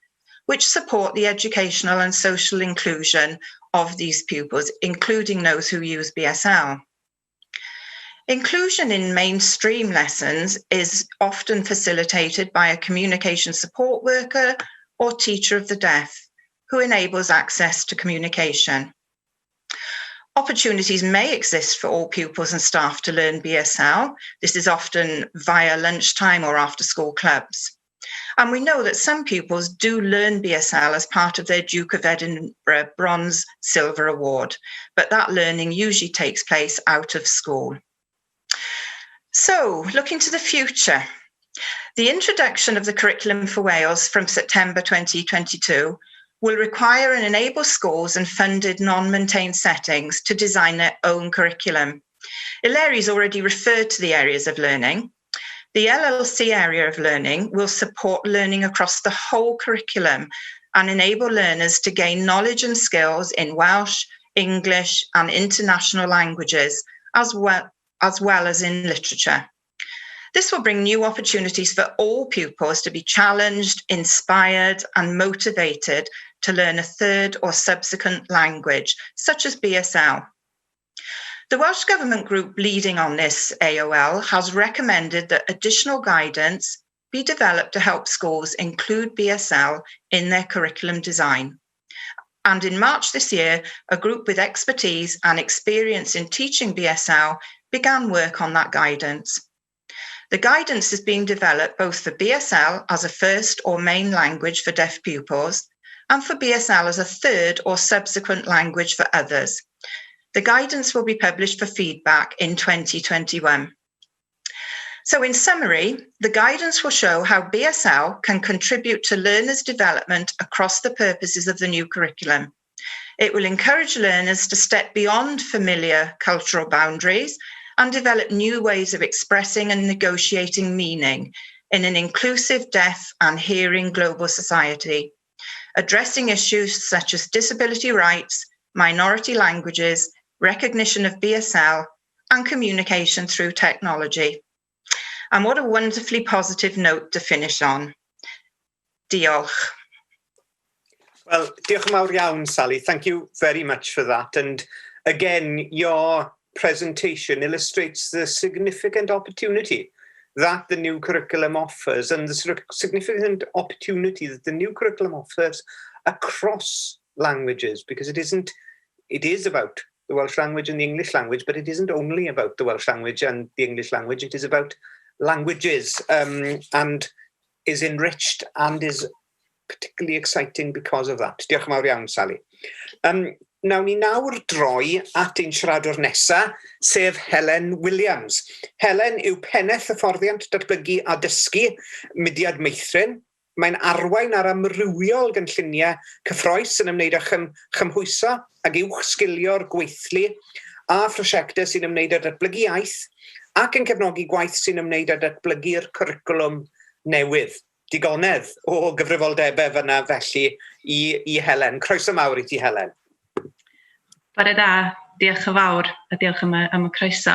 which support the educational and social inclusion of these pupils, including those who use BSL. Inclusion in mainstream lessons is often facilitated by a communication support worker or teacher of the deaf, who enables access to communication. Opportunities may exist for all pupils and staff to learn BSL. This is often via lunchtime or after school clubs. And we know that some pupils do learn BSL as part of their Duke of Edinburgh Bronze Silver Award, but that learning usually takes place out of school. So, looking to the future, the introduction of the curriculum for Wales from September 2022 will require and enable schools and funded non-maintained settings to design their own curriculum. Eleri's already referred to the areas of learning. The LLC area of learning will support learning across the whole curriculum and enable learners to gain knowledge and skills in Welsh, English and international languages, as well as in literature. This will bring new opportunities for all pupils to be challenged, inspired and motivated to learn a third or subsequent language, such as BSL. The Welsh Government group leading on this AOL has recommended that additional guidance be developed to help schools include BSL in their curriculum design. And in March this year, a group with expertise and experience in teaching BSL began work on that guidance. The guidance is being developed both for BSL as a first or main language for deaf pupils and for BSL as a third or subsequent language for others. The guidance will be published for feedback in 2021. So in summary, the guidance will show how BSL can contribute to learners' development across the purposes of the new curriculum. It will encourage learners to step beyond familiar cultural boundaries and develop new ways of expressing and negotiating meaning in an inclusive, deaf and hearing global society, addressing issues such as disability rights, minority languages, recognition of BSL, and communication through technology. And what a wonderfully positive note to finish on. Diolch. Well, diolch yn fawr iawn, Sally. Thank you very much for that. And again, your presentation illustrates the significant opportunity that the new curriculum offers and the sort of significant opportunity that the new curriculum offers across languages, because it isn't, it is about the Welsh language and the English language, but it isn't only about the Welsh language and the English language, it is about languages and is enriched and is particularly exciting because of that. Diolch yn fawr iawn, Sally. Nawn ni nawr droi at ein siaradwr nesaf, sef Helen Williams. Helen yw pennaeth hyfforddiant datblygu a dysgu Mudiad Meithrin. Mae'n arwain ar amrywiol gynlluniau cyffrous yn ymwneud â chymhwyso ac uwchsgilio'r gweithlu a phrosiectau sy'n ymwneud â datblygu iaith ac yn cefnogi gwaith sy'n ymwneud â datblygu'r cwricwlwm newydd. Digonedd o gyfrifoldebau fyna felly i Helen. Croeso mawr i ti, Helen. Bore da, diolch yn fawr a diolch am y croeso.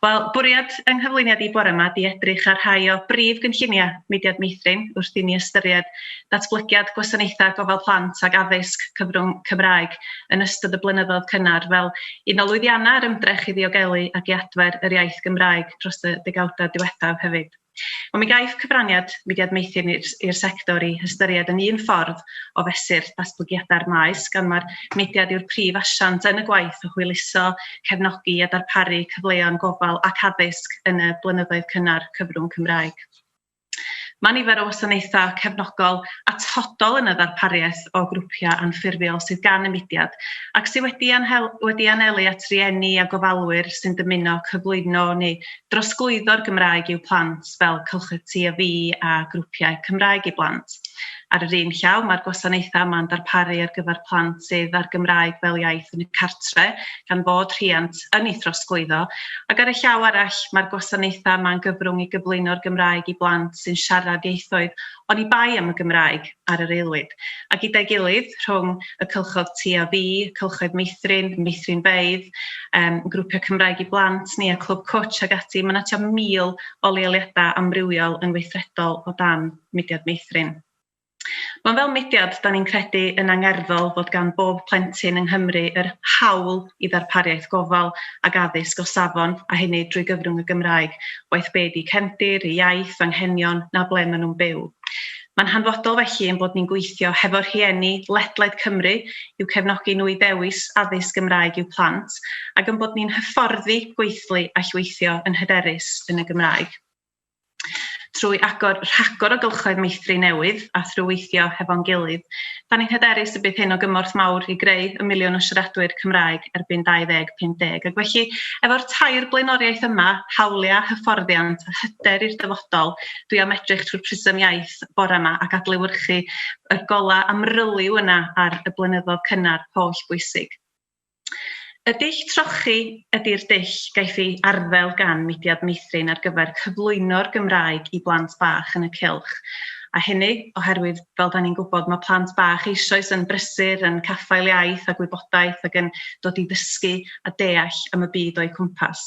Wel, bwriad yng nghyflwyniad i bore yma di edrych ar rhai o brif gynlluniau Mudiad Meithrin wrth i ni ystyried datblygiad gwasanaethau gofal plant ac addysg cyfrwng Cymraeg yn ystod y blynyddoedd cynnar fel un o lwyddiannau'r ymdrech i ddiogelu ac i adfer yr iaith Gymraeg dros y degawdau diwethaf hefyd. Wel, mi gaiff cyfraniad Mudiad Meithrin i'r sector i hystyried yn un ffordd o fesur datblygiadau'r maes, gan mae'r mudiad yw'r prif asiant yn y gwaith o hwyluso, cefnogi a darparu cyfleon gofal ac addysg yn y blynyddoedd cynnar cyfrwng Cymraeg. Mae nifer o wasanaethau cefnogol atodol yn y ddarpariaeth o grwpiau anffurfiol sydd gan y mudiad ac sydd wedi anelu at rieni a gofalwyr sy'n dymuno cyflwyno neu drosglwyddo'r Gymraeg i'w plant fel Cylchoedd Ti a Fi a grwpiau Cymraeg i blant. Ar yr un llaw, mae'r gwasanaethau yma'n darparu ar gyfer plant sydd â'r Gymraeg fel iaith yn y cartre, gan fod rhiant yn ei throsglwyddo. Ac ar y llaw arall, mae'r gwasanaethau yma'n gyfrwng i gyflwyno'r Gymraeg i blant sy'n siarad ieithoedd oni bai am y Gymraeg ar yr aelwyd. A gyda'i gilydd, rhwng y cylchoedd Ti a Fi, cylchoedd meithrin, meithrinfeydd, grwpiau Cymraeg i blant ni a Clwb Cwtch ac ati, mae yna tua 1,000 o leoliadau amrywiol yn weithredol o dan Mudiad Meithrin. Wel, fel mudiad, da ni'n credu yn angerddol fod gan bob plentyn yng Nghymru yr hawl i ddarpariaeth gofal ac addysg o safon, a hynny drwy gyfrwng y Gymraeg, waeth be di cefndir, iaith, anghenion, na ble maen nhw'n byw. Mae'n hanfodol felly ein bod ni'n gweithio hefo rhieni ledled Cymru i'w cefnogi nhw i ddewis addysg Gymraeg i'w plant, ac yn bod ni'n hyfforddi gweithlu a llwythio yn hyderus yn y Gymraeg. Trwy agor rhagor o gylchoedd meithrin newydd a thrwy weithio hefo'n gilydd, da ni'n hyderus y bydd hyn o gymorth mawr i greu y miliwn o siaradwyr Cymraeg erbyn 2050. Ac felly, efo'r tair blaenoriaeth yma, hawliau, hyfforddiant a hyder i'r dyfodol, dwi am edrych trwy'r prism iaith bore yma ac adlewyrchu y golau amryliw yna ar y blynyddoedd cynnar holl bwysig. Y dull trochi ydy'r dull gaiff ei arddel gan Mudiad Meithrin ar gyfer cyflwyno'r Gymraeg i blant bach yn y cylch. A hynny oherwydd, fel da ni'n gwybod, mae plant bach eisoes yn brysur, yn caffael iaith a gwybodaeth ac yn dod i ddysgu a deall am y byd o'u cwmpas.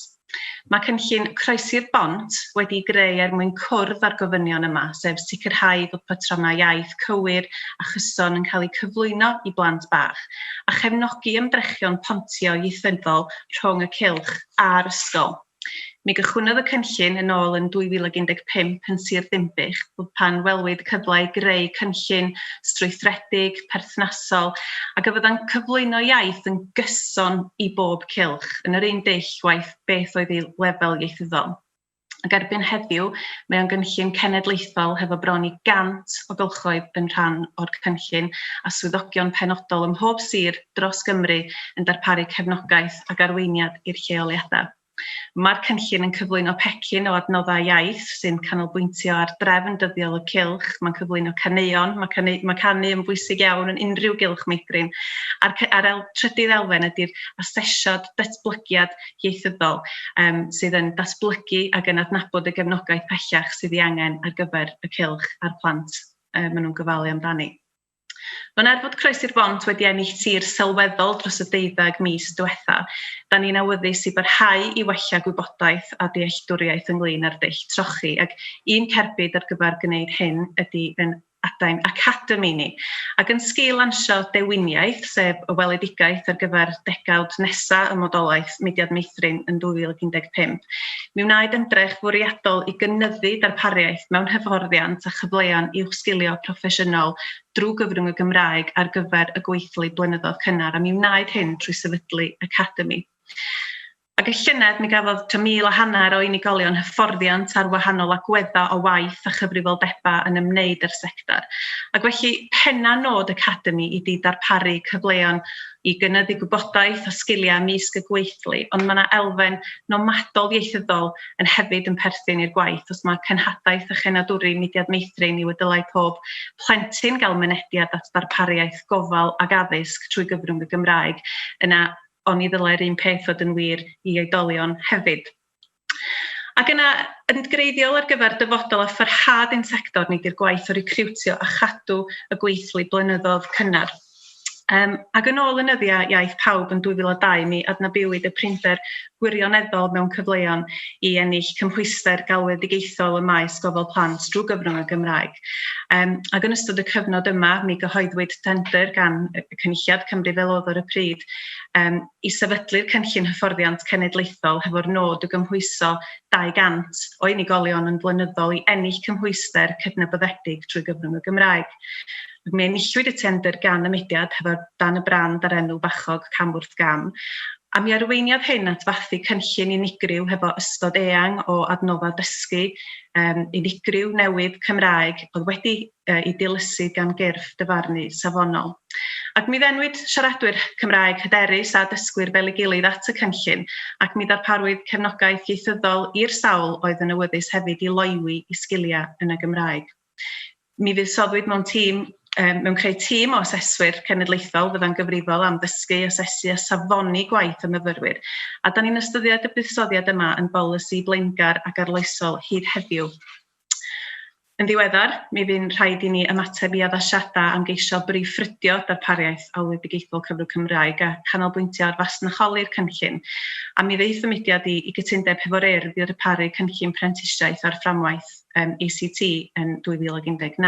Mae cynllun Croesi'r Bont wedi greu er mwyn cwrdd â'r gofynion yma, sef sicrhau fod patrymau iaith cywir a chyson yn cael eu cyflwyno i blant bach, a chefnogi ymdrechion pontio ieithyddol rhwng y cylch a'r ysgol. Mi gychwynnodd y cynllun yn ôl yn 2015 yn Sir Ddinbych, pan welwyd cyfle i greu cynllun strwythuredig, perthnasol, ac a fydda'n cyflwyno iaith yn gyson i bob cylch, yn yr un dull waeth beth oedd ei lefel ieithyddol. Ac erbyn heddiw, mae o'n gynllun cenedlaethol hefo bron i 100 o gylchoedd yn rhan o'r cynllun a swyddogion penodol ym mhob sir dros Gymru yn darparu cefnogaeth ac arweiniad i'r lleoliadau. Mae'r cynllun yn cyflwyno pecyn o adnoddau iaith sy'n canolbwyntio ar drefn dyddiol y cylch. Mae'n cyflwyno caneuon, mae canu yn bwysig iawn yn unrhyw gylch meithrin. A'r trydydd elfen ydy'r asesiad datblygiad ieithyddol sydd yn datblygu ac yn adnabod y gefnogaeth pellach sydd ei angen ar gyfer y cylch a'r plant maen nhw'n gofalu amdani. Mae'n er fod Croesi'r Bont wedi ennill tir sylweddol dros y 12 mis diwetha, da ni'n awyddus i barhau i wella gwybodaeth a dealltwriaeth ynglyn â'r dull trochi, ac un cerbyd ar gyfer gwneud hyn ydy yn adain academi ni. Ac yn sgil lansio Dewiniaeth, sef y weledigaeth ar gyfer degawd nesaf y modolaeth Mudiad Meithrin yn 2015, mi wnaed ymdrech fwriadol i gynyddu darpariaeth mewn hyfforddiant a chyfleon uwchsgilio proffesiynol drwy gyfrwng y Gymraeg ar gyfer y gweithlu blynyddoedd cynnar, a mi wnaed hyn trwy sefydlu academi. Ac y llynedd mi gafodd tua 1,500 o unigolion hyfforddiant ar wahanol agweddau o waith a chyfrifoldebau yn ymwneud â'r sector. Ac felly penna nod Academi ydi darparu cyfleon i gynyddu gwybodaeth a sgiliau ymysg y gweithlu, ond mae yna elfen nomadol ieithyddol yn hefyd yn perthyn i'r gwaith. Os mae cenhadaeth a chenadwri Mudiad Meithrin yw y dylai pob plentyn gael mynediad at ddarpariaeth gofal ac addysg trwy gyfrwng y Gymraeg, yna oni ddylai'r un peth fod yn wir i oedolion hefyd. Ac yna, yn greiddiol ar gyfer dyfodol a pharhad ein sector ni 'di'r gwaith o recriwtio a chadw y gweithlu blynyddoedd cynnar. Ac yn ôl yn nyddiau Iaith Pawb yn 2002, mi adnabuwyd y prinder gwirioneddol mewn cyfleon i ennill cymhwyster galwedigaethol ym maes gofal plant drwy gyfrwng y Gymraeg. Ac yn ystod y cyfnod yma, mi gyhoeddwyd tendr gan y Cynulliad Cymru fel oedd ar y pryd, i sefydlu'r cynllun hyfforddiant cenedlaethol hefo'r nod o gymhwyso 200 o unigolion yn flynyddol i ennill cymhwyster cydnabyddedig trwy gyfrwng y Gymraeg. Ac mi enillwyd y tendr gan y mudiad hefo dan y brand a'r enw bachog Cam Wrth Gam, a mi arweiniodd hyn at fathu cynllun unigryw hefo ystod eang o adnoddau dysgu unigryw newydd Cymraeg oedd wedi ei dilysu gan gyrff dyfarnu safonol. Ac mi ddenwyd siaradwyr Cymraeg hyderus a dysgwyr fel ei gilydd at y cynllun, ac mi ddarparwyd cefnogaeth ieithyddol i'r sawl oedd yn awyddus hefyd i loywi i sgiliau yn y Gymraeg. Mi fuddsoddwyd mewn tîm, mewn creu tîm o aseswyr cenedlaethol fydda'n gyfrifol am ddysgu, asesu a safoni gwaith y myfyrwyr. A da ni'n ystyried y buddsoddiad yma yn bolisi blaengar ac arloesol hyd heddiw. Yn ddiweddar, mi fu'n rhaid i ni ymateb i addasiadau am geisio brif ffrydio darpariaeth alwedigaethol cyfrwng Cymraeg a chanolbwyntio ar fasnacholi'r cynllun. A mi ddaeth y mudiad i, i gytundeb hefo'r Urdd i ddarparu cynllun prentisiaeth ar fframwaith ACT yn 2019.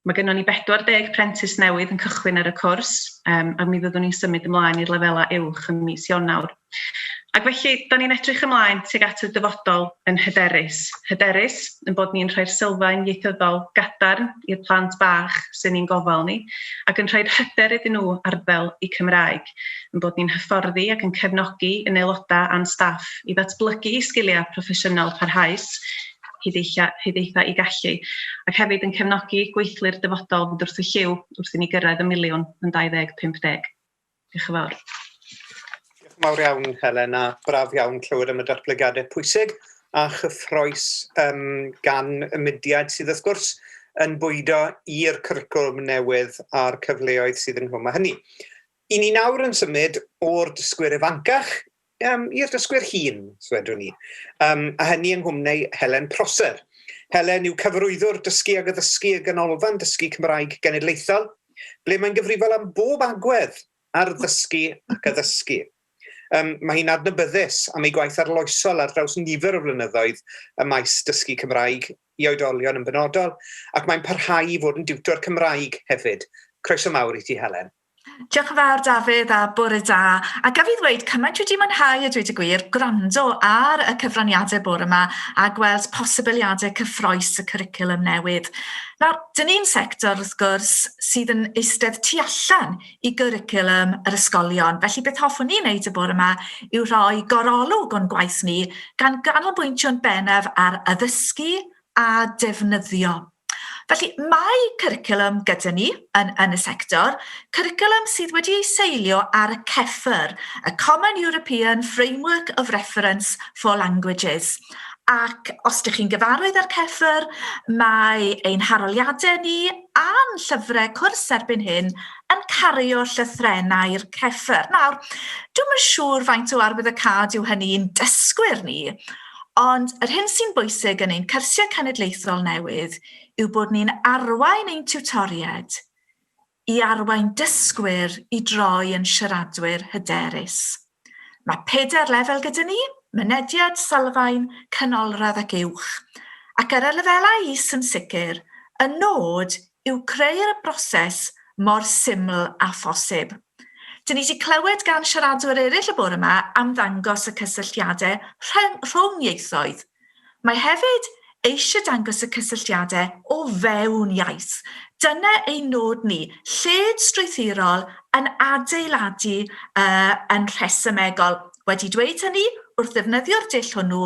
Mae gennon ni 40 prentis newydd yn cychwyn ar y cwrs, a mi fyddwn ni'n symud ymlaen i'r lefelau uwch ym mis Ionawr. Ac felly, da ni'n edrych ymlaen tuag at y dyfodol yn hyderus. Hyderus yn bod ni'n rhoi'r sylfaen ieithyddol gadarn i'r plant bach sy'n ni'n gofal ni, ac yn rhoi'r hyder iddyn nhw arddel i Cymraeg, yn bod ni'n hyfforddi ac yn cefnogi yn aelodau a'n staff i ddatblygu sgiliau proffesiynol parhaus hyd eitha, hyd eitha i gallu, ac hefyd yn cefnogi gweithlu'r dyfodol fynd wrth y llyw wrth i ni gyrraedd y miliwn yn 2050. Diolch yn fawr. Diolch yn fawr iawn, Helen, a braf iawn clywed am y datblygiadau pwysig a chyffroes gan y mudiad sydd wrth gwrs yn bwydo i'r cwricwlwm newydd a'r cyfleoedd sydd ynghlwm â hynny. I ni nawr yn symud o'r dysgwyr ifancach i'r dysgwyr hŷn, swedwn ni, a hynny yng nghwmni Helen Prosser. Helen yw cyfarwyddwr dysgu ag addysgu y Ganolfan Dysgu Cymraeg Genedlaethol, ble mae'n gyfrifol am bob agwedd ar ddysgu ac addysgu. Mae hi'n adnabyddus am ei gwaith arloesol ar draws nifer o flynyddoedd y maes dysgu Cymraeg i oedolion yn benodol, ac mae'n parhau i fod yn diwtor Cymraeg hefyd. Croeso mawr i ti, Helen. Diolch yn fawr Dafydd a bore da. A gaf i ddweud cymaint wedi mwynhau a dweud y gwir, gwrando ar y cyfraniadau bore yma a gweld posibiliadau cyffroes y cwricwlwm newydd. Nawr, dyn ni'n sector wrth gwrs sydd yn eistedd tu allan i gwricwlwm yr ysgolion, felly beth hoffwn ni wneud y bore yma yw rhoi gorolwg o'n gwaith ni gan ganolbwyntio'n bennaf ar addysgu a defnyddio. Felly, mae cwricwlwm gyda ni yn, yn y sector, cwricwlwm sydd wedi ei seilio ar y CEFR, y Common European Framework of Reference for Languages. Ac os ydych chi'n gyfarwydd â'r CEFR, mae ein haroliadau ni a'n llyfrau cwrs erbyn hyn yn cario llythrennau'r CEFR. Nawr, dwi'm yn siŵr faint o arwyddocâd yw hynny i'n dysgwyr ni, Ond yr hyn sy'n bwysig yn ein cyrsiau cenedlaethol newydd yw bod ni'n arwain ein tiwtoriaid i arwain dysgwyr i droi yn siaradwyr hyderus. Mae pedair lefel gyda ni, mynediad, sylfaen, canolradd ac uwch. Ac ar y lefelau is yn sicr, y nod yw creu'r broses mor syml â phosib. Dyn ni wedi clywed gan siaradwyr eraill y bore yma am ddangos y cysylltiadau rhwng ieithoedd. Mae hefyd eisiau dangos y cysylltiadau o fewn iaith. Dyna ein nod ni, lled strwythurol yn adeiladu yn rhesymegol. Wedi dweud hynny, wrth ddefnyddio'r dull hwnnw,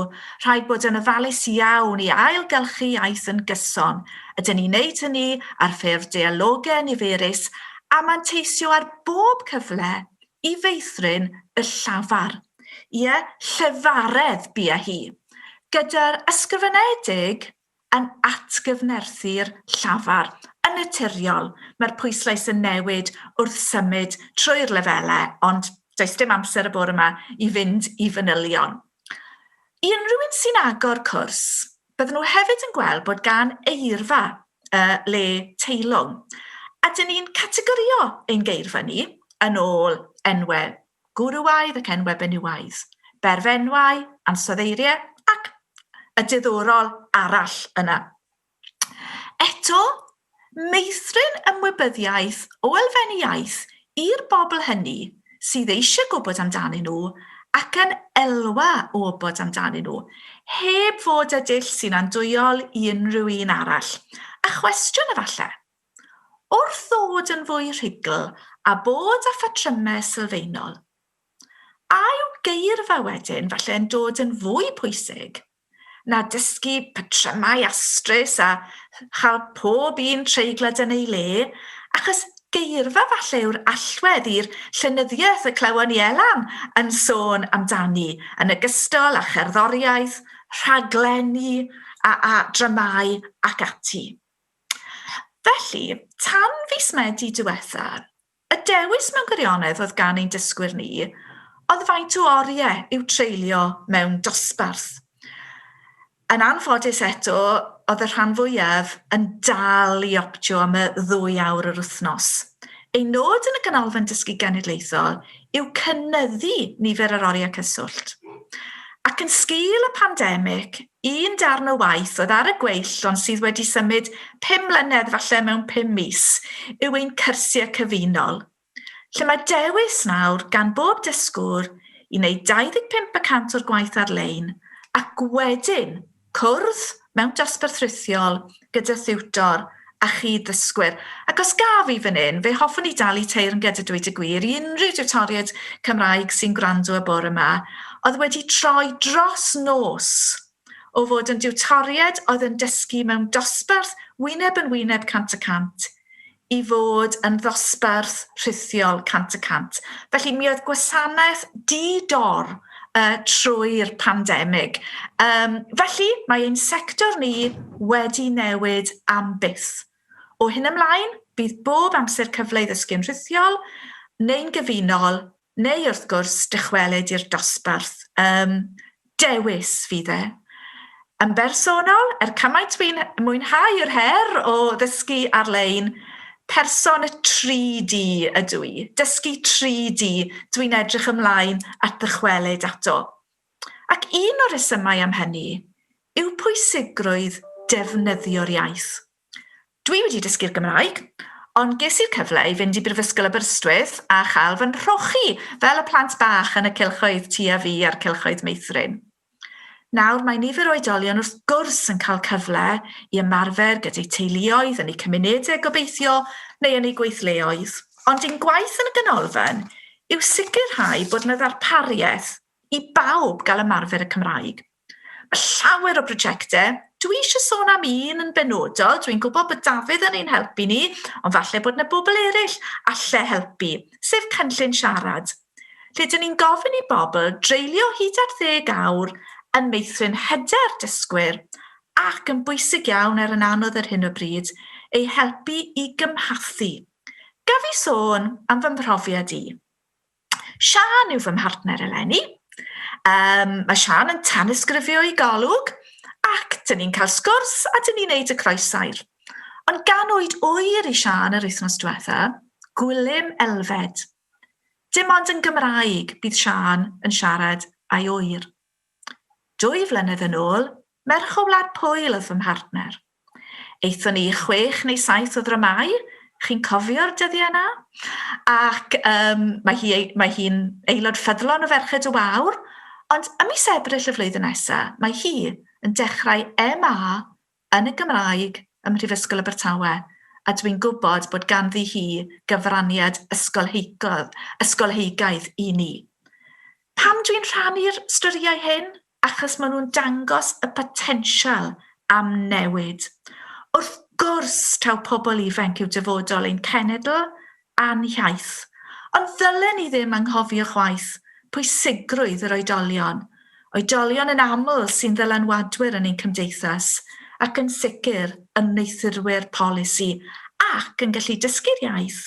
rhaid bod yn ofalus iawn i ailgylchu iaith yn gyson. Ydyn ni'n neud hynny ar ffurf deialogau niferus a manteisio ar bob cyfle i feithrin y llafar. Ie, llefaredd bia hi. Gyda'r ysgrifenedig yn atgyfnerthu'r llafar. Yn naturiol, mae'r pwyslais yn newid wrth symud trwy'r lefelau, ond does dim amser y bore yma i fynd i fanylion. I unrhyw un sy'n agor cwrs, bydden nhw hefyd yn gweld bod gan eirfa uh, le teilwng. A dyn ni'n categorio ein geirfa ni yn ôl enwau gwrywaidd ac enwau benywaidd, berfenwau, ansoddeiriau ac y diddorol arall yna. Eto, meithrin ymwybyddiaeth o elfennu iaith i'r bobl hynny sydd eisiau gwybod amdanyn nhw ac yn elwa o wybod amdanyn nhw, heb fod â dull sy'n andwyol i unrhyw un arall. A chwestiwn efallai, Wrth ddod yn fwy rhugl a bod â phatrymau sylfaenol, a yw geirfa wedyn falle yn dod yn fwy pwysig na dysgu patrymau astrus a chael pob un treiglad yn ei le, achos geirfa falle yw'r allwedd i'r llenyddiaeth y clywon ni Elan yn sôn amdani, yn ogystal â cherddoriaeth, rhaglenni a, a dramâu ac ati. Felly, tan fis Medi diwetha, y dewis mewn gwirionedd oedd gan ein dysgwyr ni oedd faint o oriau i'w treulio mewn dosbarth. Yn anffodus eto, oedd y rhan fwyaf yn dal i optio am y ddwy awr yr wythnos. Ein nod yn y Ganolfan Dysgu Genedlaethol yw cynyddu nifer yr oriau cyswllt. Ac yn sgil y pandemig, Un darn o waith oedd ar y gweill ond sydd wedi symud pum mlynedd falle mewn pum mis yw ein cyrsiau cyfunol, lle mae dewis nawr gan bob dysgwr i wneud 25 y cant o'r gwaith ar-lein ac wedyn cwrdd mewn dosbarth rhithiol gyda thiwtor a chyd-ddysgwyr. Ac os gaf i fan hyn, fe hoffwn i dalu teyrnged a dweud y gwir i unrhyw diwtoriaid Cymraeg sy'n gwrando y bore yma, oedd wedi troi dros nos o fod yn diwtoriaid oedd yn dysgu mewn dosbarth wyneb yn wyneb 100% i fod yn ddosbarth rhithiol 100%. Felly mi oedd gwasanaeth di-dor uh, trwy'r pandemig. Um, felly mae ein sector ni wedi newid am byth. O hyn ymlaen, bydd bob amser cyfle i ddysgu'n rhithiol neu'n gyfunol, neu wrth gwrs dychwelyd i'r dosbarth. Um, dewis fydd e. Yn bersonol, er cymaint fi'n mwynhau'r her o ddysgu ar-lein, person y 3D ydw i. Dysgu 3D, dwi'n edrych ymlaen at ddychwelyd ato. Ac un o'r rhesymau am hynny yw pwysigrwydd defnyddio'r iaith. Dwi wedi dysgu'r Gymraeg, ond ges i'r cyfle i fynd i Brifysgol Aberystwyth a chael fy nhrochi fel y plant bach yn y cylchoedd Ti a Fi a'r cylchoedd meithrin. Nawr mae nifer o oedolion wrth gwrs yn cael cyfle i ymarfer gyda'i teuluoedd yn eu cymunedau gobeithio neu yn eu gweithleoedd, ond ein gwaith yn y ganolfan yw sicrhau bod yna ddarpariaeth i bawb gael ymarfer y Cymraeg. Mae llawer o brosiectau. Dwi eisiau sôn am un yn benodol. Dwi'n gwybod bod Dafydd yn ein helpu ni, ond falle bod yna bobl eraill alle helpu, sef Cynllun Siarad, lle dyn ni'n gofyn i bobl dreulio hyd at ddeg awr yn meithrin hyder dysgwyr ac, yn bwysig iawn er yn anodd ar hyn o bryd, eu helpu i gymhathu. Gaf i sôn am fy mhrofiad i? Siân yw fy mhartner eleni. Um, mae Siân yn tanysgrifio i Golwg ac dyn ni'n cael sgwrs a dyn ni'n neud y croesair. Ond ganwyd ŵyr i Siân yr wythnos diwetha, Gwilym Elfed. Dim ond yn Gymraeg bydd Siân yn siarad â'i ŵyr. Dwy flynedd yn ôl, merch o Wlad Pwyl oedd fy mhartner. Aethon ni i chwech neu saith o ddramâu, chi'n cofio'r dyddiau yna? Ac um, mae hi'n mae hi aelod ffyddlon o Ferched y Wawr, ond ym mis Ebrill y flwyddyn nesaf, mae hi yn dechrau MA yn y Gymraeg ym Mhrifysgol Abertawe, a dwi'n gwybod bod ganddi hi gyfraniad ysgolheigaidd i ni. Pam Pam dwi'n rhannu'r storïau hyn? Achos maen nhw'n dangos y potensial am newid. Wrth gwrs taw pobl ifanc yw dyfodol ein cenedl a'n hiaith, ond ddylen ni ddim anghofio chwaith pwysigrwydd yr oedolion. Oedolion yn aml sy'n ddylanwadwyr yn ein cymdeithas ac yn sicr yn wneuthurwyr polisi ac yn gallu dysgu'r iaith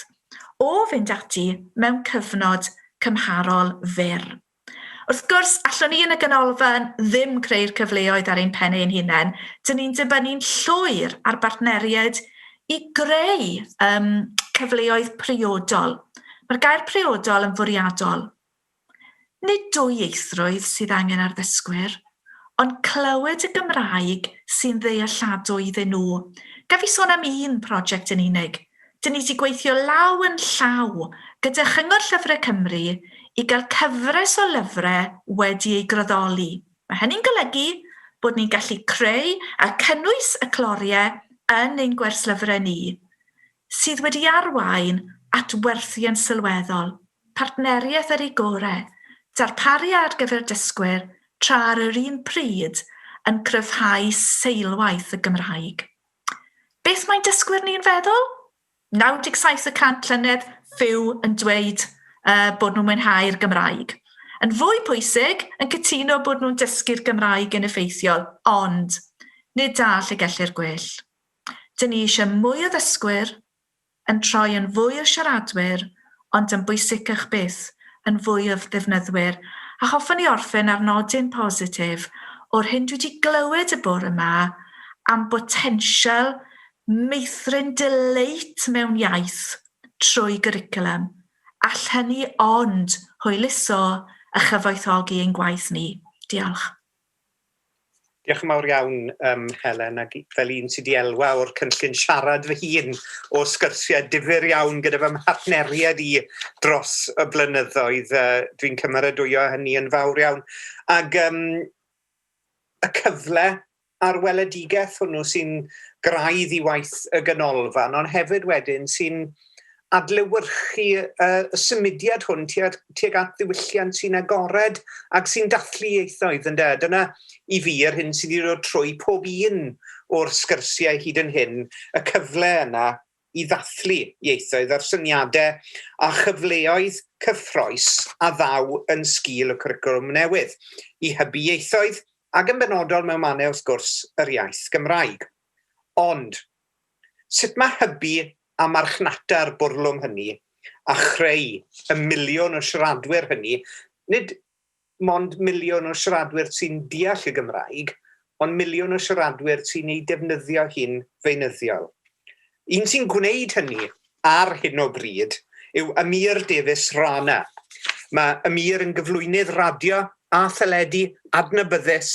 o fynd ati mewn cyfnod cymharol fyr. Wrth gwrs, allwn ni yn y ganolfan ddim creu'r cyfleoedd ar ein pen ein hunain. Dyn ni'n dibynnu'n llwyr ar bartneriaid i greu um, cyfleoedd priodol. Mae'r gair priodol yn fwriadol. Nid dwyieithrwydd sydd angen ar ddysgwyr, ond clywed y Gymraeg sy'n ddealladwy iddyn nhw. Gaf i sôn am un prosiect yn unig? Dyn ni wedi gweithio law yn llaw gyda Chyngor Llyfrau Cymru i gael cyfres o lyfrau wedi eu graddoli. Mae hynny'n golygu bod ni'n gallu creu a cynnwys y cloriau yn ein gwerslyfrau ni, sydd wedi arwain at werthiant sylweddol, partneriaeth ar ei gorau, darparu ar gyfer dysgwyr tra ar yr un pryd yn cryfhau seilwaith y Gymraeg. Beth mae'n dysgwyr ni'n feddwl? 97 y cant llynedd fyw yn dweud uh, bod nhw'n mwynhau'r Gymraeg. Yn fwy pwysig, yn cytuno bod nhw'n dysgu'r Gymraeg yn effeithiol, ond nid da lle gellir gwell. Dyn ni eisiau mwy o ddysgwyr, yn troi yn fwy o siaradwyr, ond yn bwysicach byth, yn fwy o ddefnyddwyr, a hoffwn i orffen ar nodyn positif o'r hyn dwi wedi glywed y bore yma am botensial meithrin delight mewn iaith trwy gyricwlwm. All hynny ond hwyluso a chyfoethogi ein gwaith ni. Diolch. Diolch yn fawr iawn, um, Helen, ac fel un sydd wedi elwa o'r cynllun siarad fy hun o sgyrsiau difyr iawn gyda fy mhartneriaid i dros y blynyddoedd, uh, dwi'n cymeradwyo hynny yn fawr iawn. Ac um, y cyfle a'r weledigaeth hwnnw sy'n graidd i waith y ganolfan, ond hefyd wedyn sy'n adlewyrchu uh, y symudiad hwn tuag, tuag at ddiwylliant sy'n agored ac sy'n dathlu ieithoedd, ynde? Dyna i fi yr hyn sydd wedi dod trwy pob un o'r sgyrsiau hyd yn hyn, y cyfle yna i ddathlu ieithoedd a'r syniadau a chyfleoedd cyffroes a ddaw yn sgil y cwricwlwm newydd, i hybu ieithoedd ac yn benodol mewn mannau wrth gwrs yr iaith Gymraeg. Ond, sut mae hybu a marchnata'r bwrlwm hynny a chreu y miliwn o siaradwyr hynny, nid mond miliwn o siaradwyr sy'n deall y Gymraeg, ond miliwn o siaradwyr sy'n ei defnyddio hi'n feunyddiol. Un sy'n gwneud hynny ar hyn o bryd yw Amir Davies Rana. Mae Amir yn gyflwynydd radio a theledu adnabyddus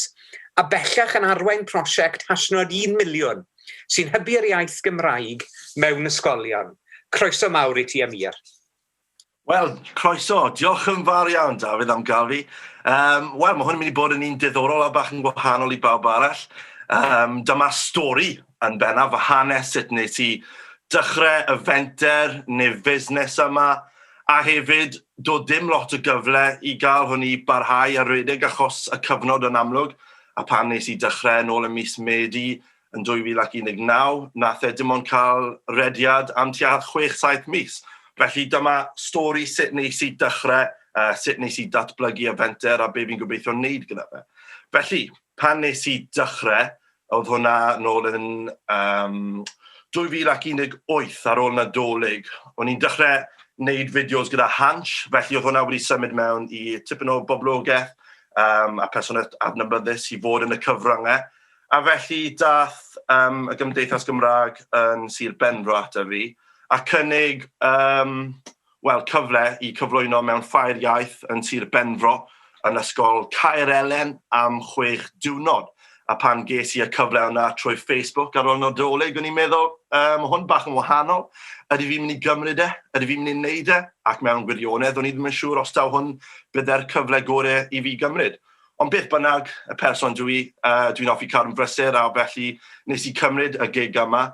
a bellach yn arwain prosiect hashnod 1 miliwn sy'n hybu'r iaith Gymraeg mewn ysgolion. Croeso mawr i ti, Amir. Wel, croeso. Diolch yn fawr iawn, Dafydd, am gael fi. Um, Wel, mae hwn yn mynd i bod yn un diddorol a bach yn gwahanol i bawb arall. Um, dyma stori yn bennaf, fy hanes, sut nes i dechrau y fenter neu fusnes yma, a hefyd doedd dim lot o gyfle i gael hwn i barhau a rhedeg achos y cyfnod yn amlwg, a pan nes i dechrau yn ôl ym mis Medi yn 2019, nath e dim ond cael rediad am tua 6-7 mis. Felly dyma stori sut nes i dechrau, uh, sut nes i datblygu y fenter a be fi'n gobeithio wneud gyda fe. Felly, pan nes i dechrau, oedd hwnna nôl yn um, 2018 ar ôl Nadolig. O'n i'n dechrau wneud fideos gyda Hansh, felly oedd hwnna wedi symud mewn i tipyn o boblogaeth um, a personaeth adnabyddus i fod yn y cyfryngau. A felly dath um, y Gymdeithas Gymraeg yn Sir Benfro ata fi a cynnig um, wel, cyfle i cyflwyno mewn ffair iaith yn Sir Benfro yn ysgol Caer Elen am chwech diwrnod. A pan ges i y cyfle yna trwy Facebook ar ôl Nadolig, o'n i'n meddwl, um, hwn bach yn wahanol, ydy fi'n mynd i gymryd e? Ydy fi'n mynd i wneud e? Ac mewn gwirionedd, o'n i ddim yn siŵr os taw hwn bydde'r cyfle gorau i fi gymryd. Ond beth bynnag, y person dwi, uh, dwi'n hoffi cadw'n brysur a felly nes i cymryd y gig yma.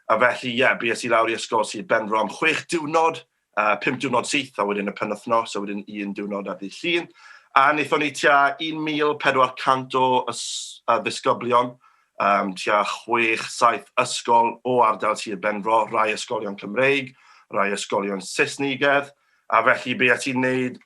A felly, ie, yeah, bues i lawr i ysgol Sir Benfro am chwech diwrnod, uh, pump diwrnod syth, a wedyn y penwythnos, a wedyn un diwrnod ar ddydd Llun. A wnaethon ni tua 1,400 o ddisgyblion, tua 6-7 ysgol o ardal Sir Benfro, rai ysgolion Cymreig, rai ysgolion Saesnigedd, a felly be ti'n wneud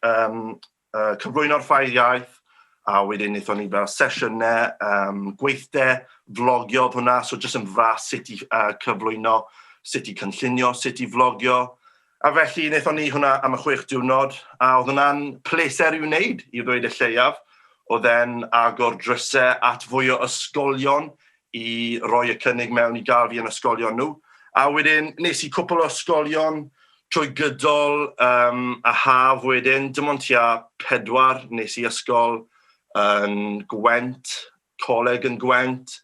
cyflwyno'r ffair iaith, a wedyn wnaethon ni fel sesiynau, gweithdai, vlogio oedd hwnna, so jyst yn fras sut i cyflwyno, sut i cynllunio, sut i vlogio. A felly wnaethon ni hwnna am y 6 diwrnod, a oedd hwnna'n pleser i'w wneud, i ddweud y lleiaf. Oedd e'n agor drysau at fwy o ysgolion i roi y cynnig mewn i gael fi yn ysgolion nhw. A wedyn nes i cwpl o ysgolion trwy gydol y haf wedyn, dim ond tua pedwar. Nes i ysgol yn Gwent, coleg yn Gwent,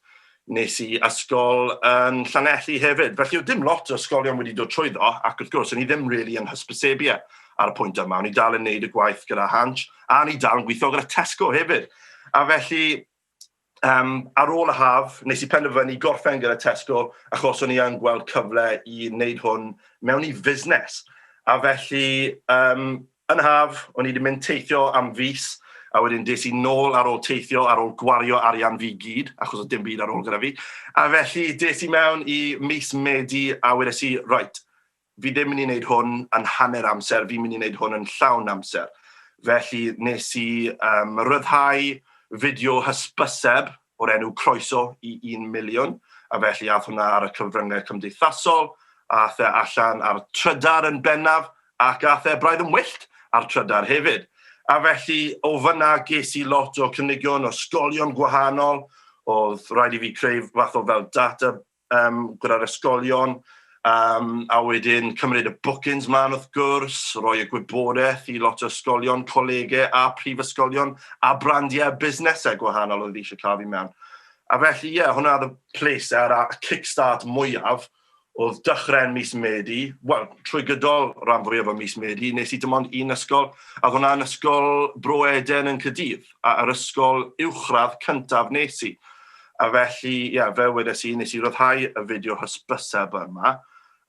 nes i ysgol yn Llanelli hefyd. Felly oedd dim lot o ysgolion wedi dod trwyddo, ac wrth gwrs, o'n i ddim really yn hysbysebu ar y pwynt yma. O'n i dal yn neud y gwaith gyda Hansh, a o'n i dal yn gweithio gyda Tesco hefyd. A felly, ar ôl y haf, nes i penderfynu gorffen gyda Tesco, achos o'n i yn gweld cyfle i wneud hwn mewn i fusnes. A felly, yn haf, o'n i wedi mynd teithio am fis, a wedyn des i nôl ar ôl teithio, ar ôl gwario arian fi gyd, achos oedd dim byd ar ôl gyda fi. A felly des i mewn i mis Medi a wedes i, "Right, fi ddim mynd i wneud hwn yn hanner amser, fi'n mynd i wneud hwn yn llawn amser." Felly nes i ryddhau fideo hysbyseb o'r enw Croeso i 1 Miliwn, a felly ath hwnna ar y cyfryngau cymdeithasol, ath e allan ar Trydar yn bennaf, ac ath e braidd yn wyllt ar Trydar hefyd. A felly o fyna ges i lot o cynigion o ysgolion gwahanol, oedd rhaid i fi creu fath o fel data gyda'r ysgolion, a wedyn cymryd y bookings mlaen wrth gwrs, rhoi y gwybodaeth i lot o ysgolion, colegau a prifysgolion a brandiau busnesau gwahanol oedd eisiau cael fi mewn. A felly, ie, yeah, hwnna oedd y pleser a kickstart mwyaf oedd dechrau'n mis Medi, wel, trwy gydol rhan fwyaf o mis Medi, nes i dim ond un ysgol, a hwnna'n ysgol Bro Eden yn Caerdydd, a yr ysgol uwchradd cyntaf nes i. A felly, ie, yeah, fel wedes i, nes i ryddhau y fideo hysbyseb yma,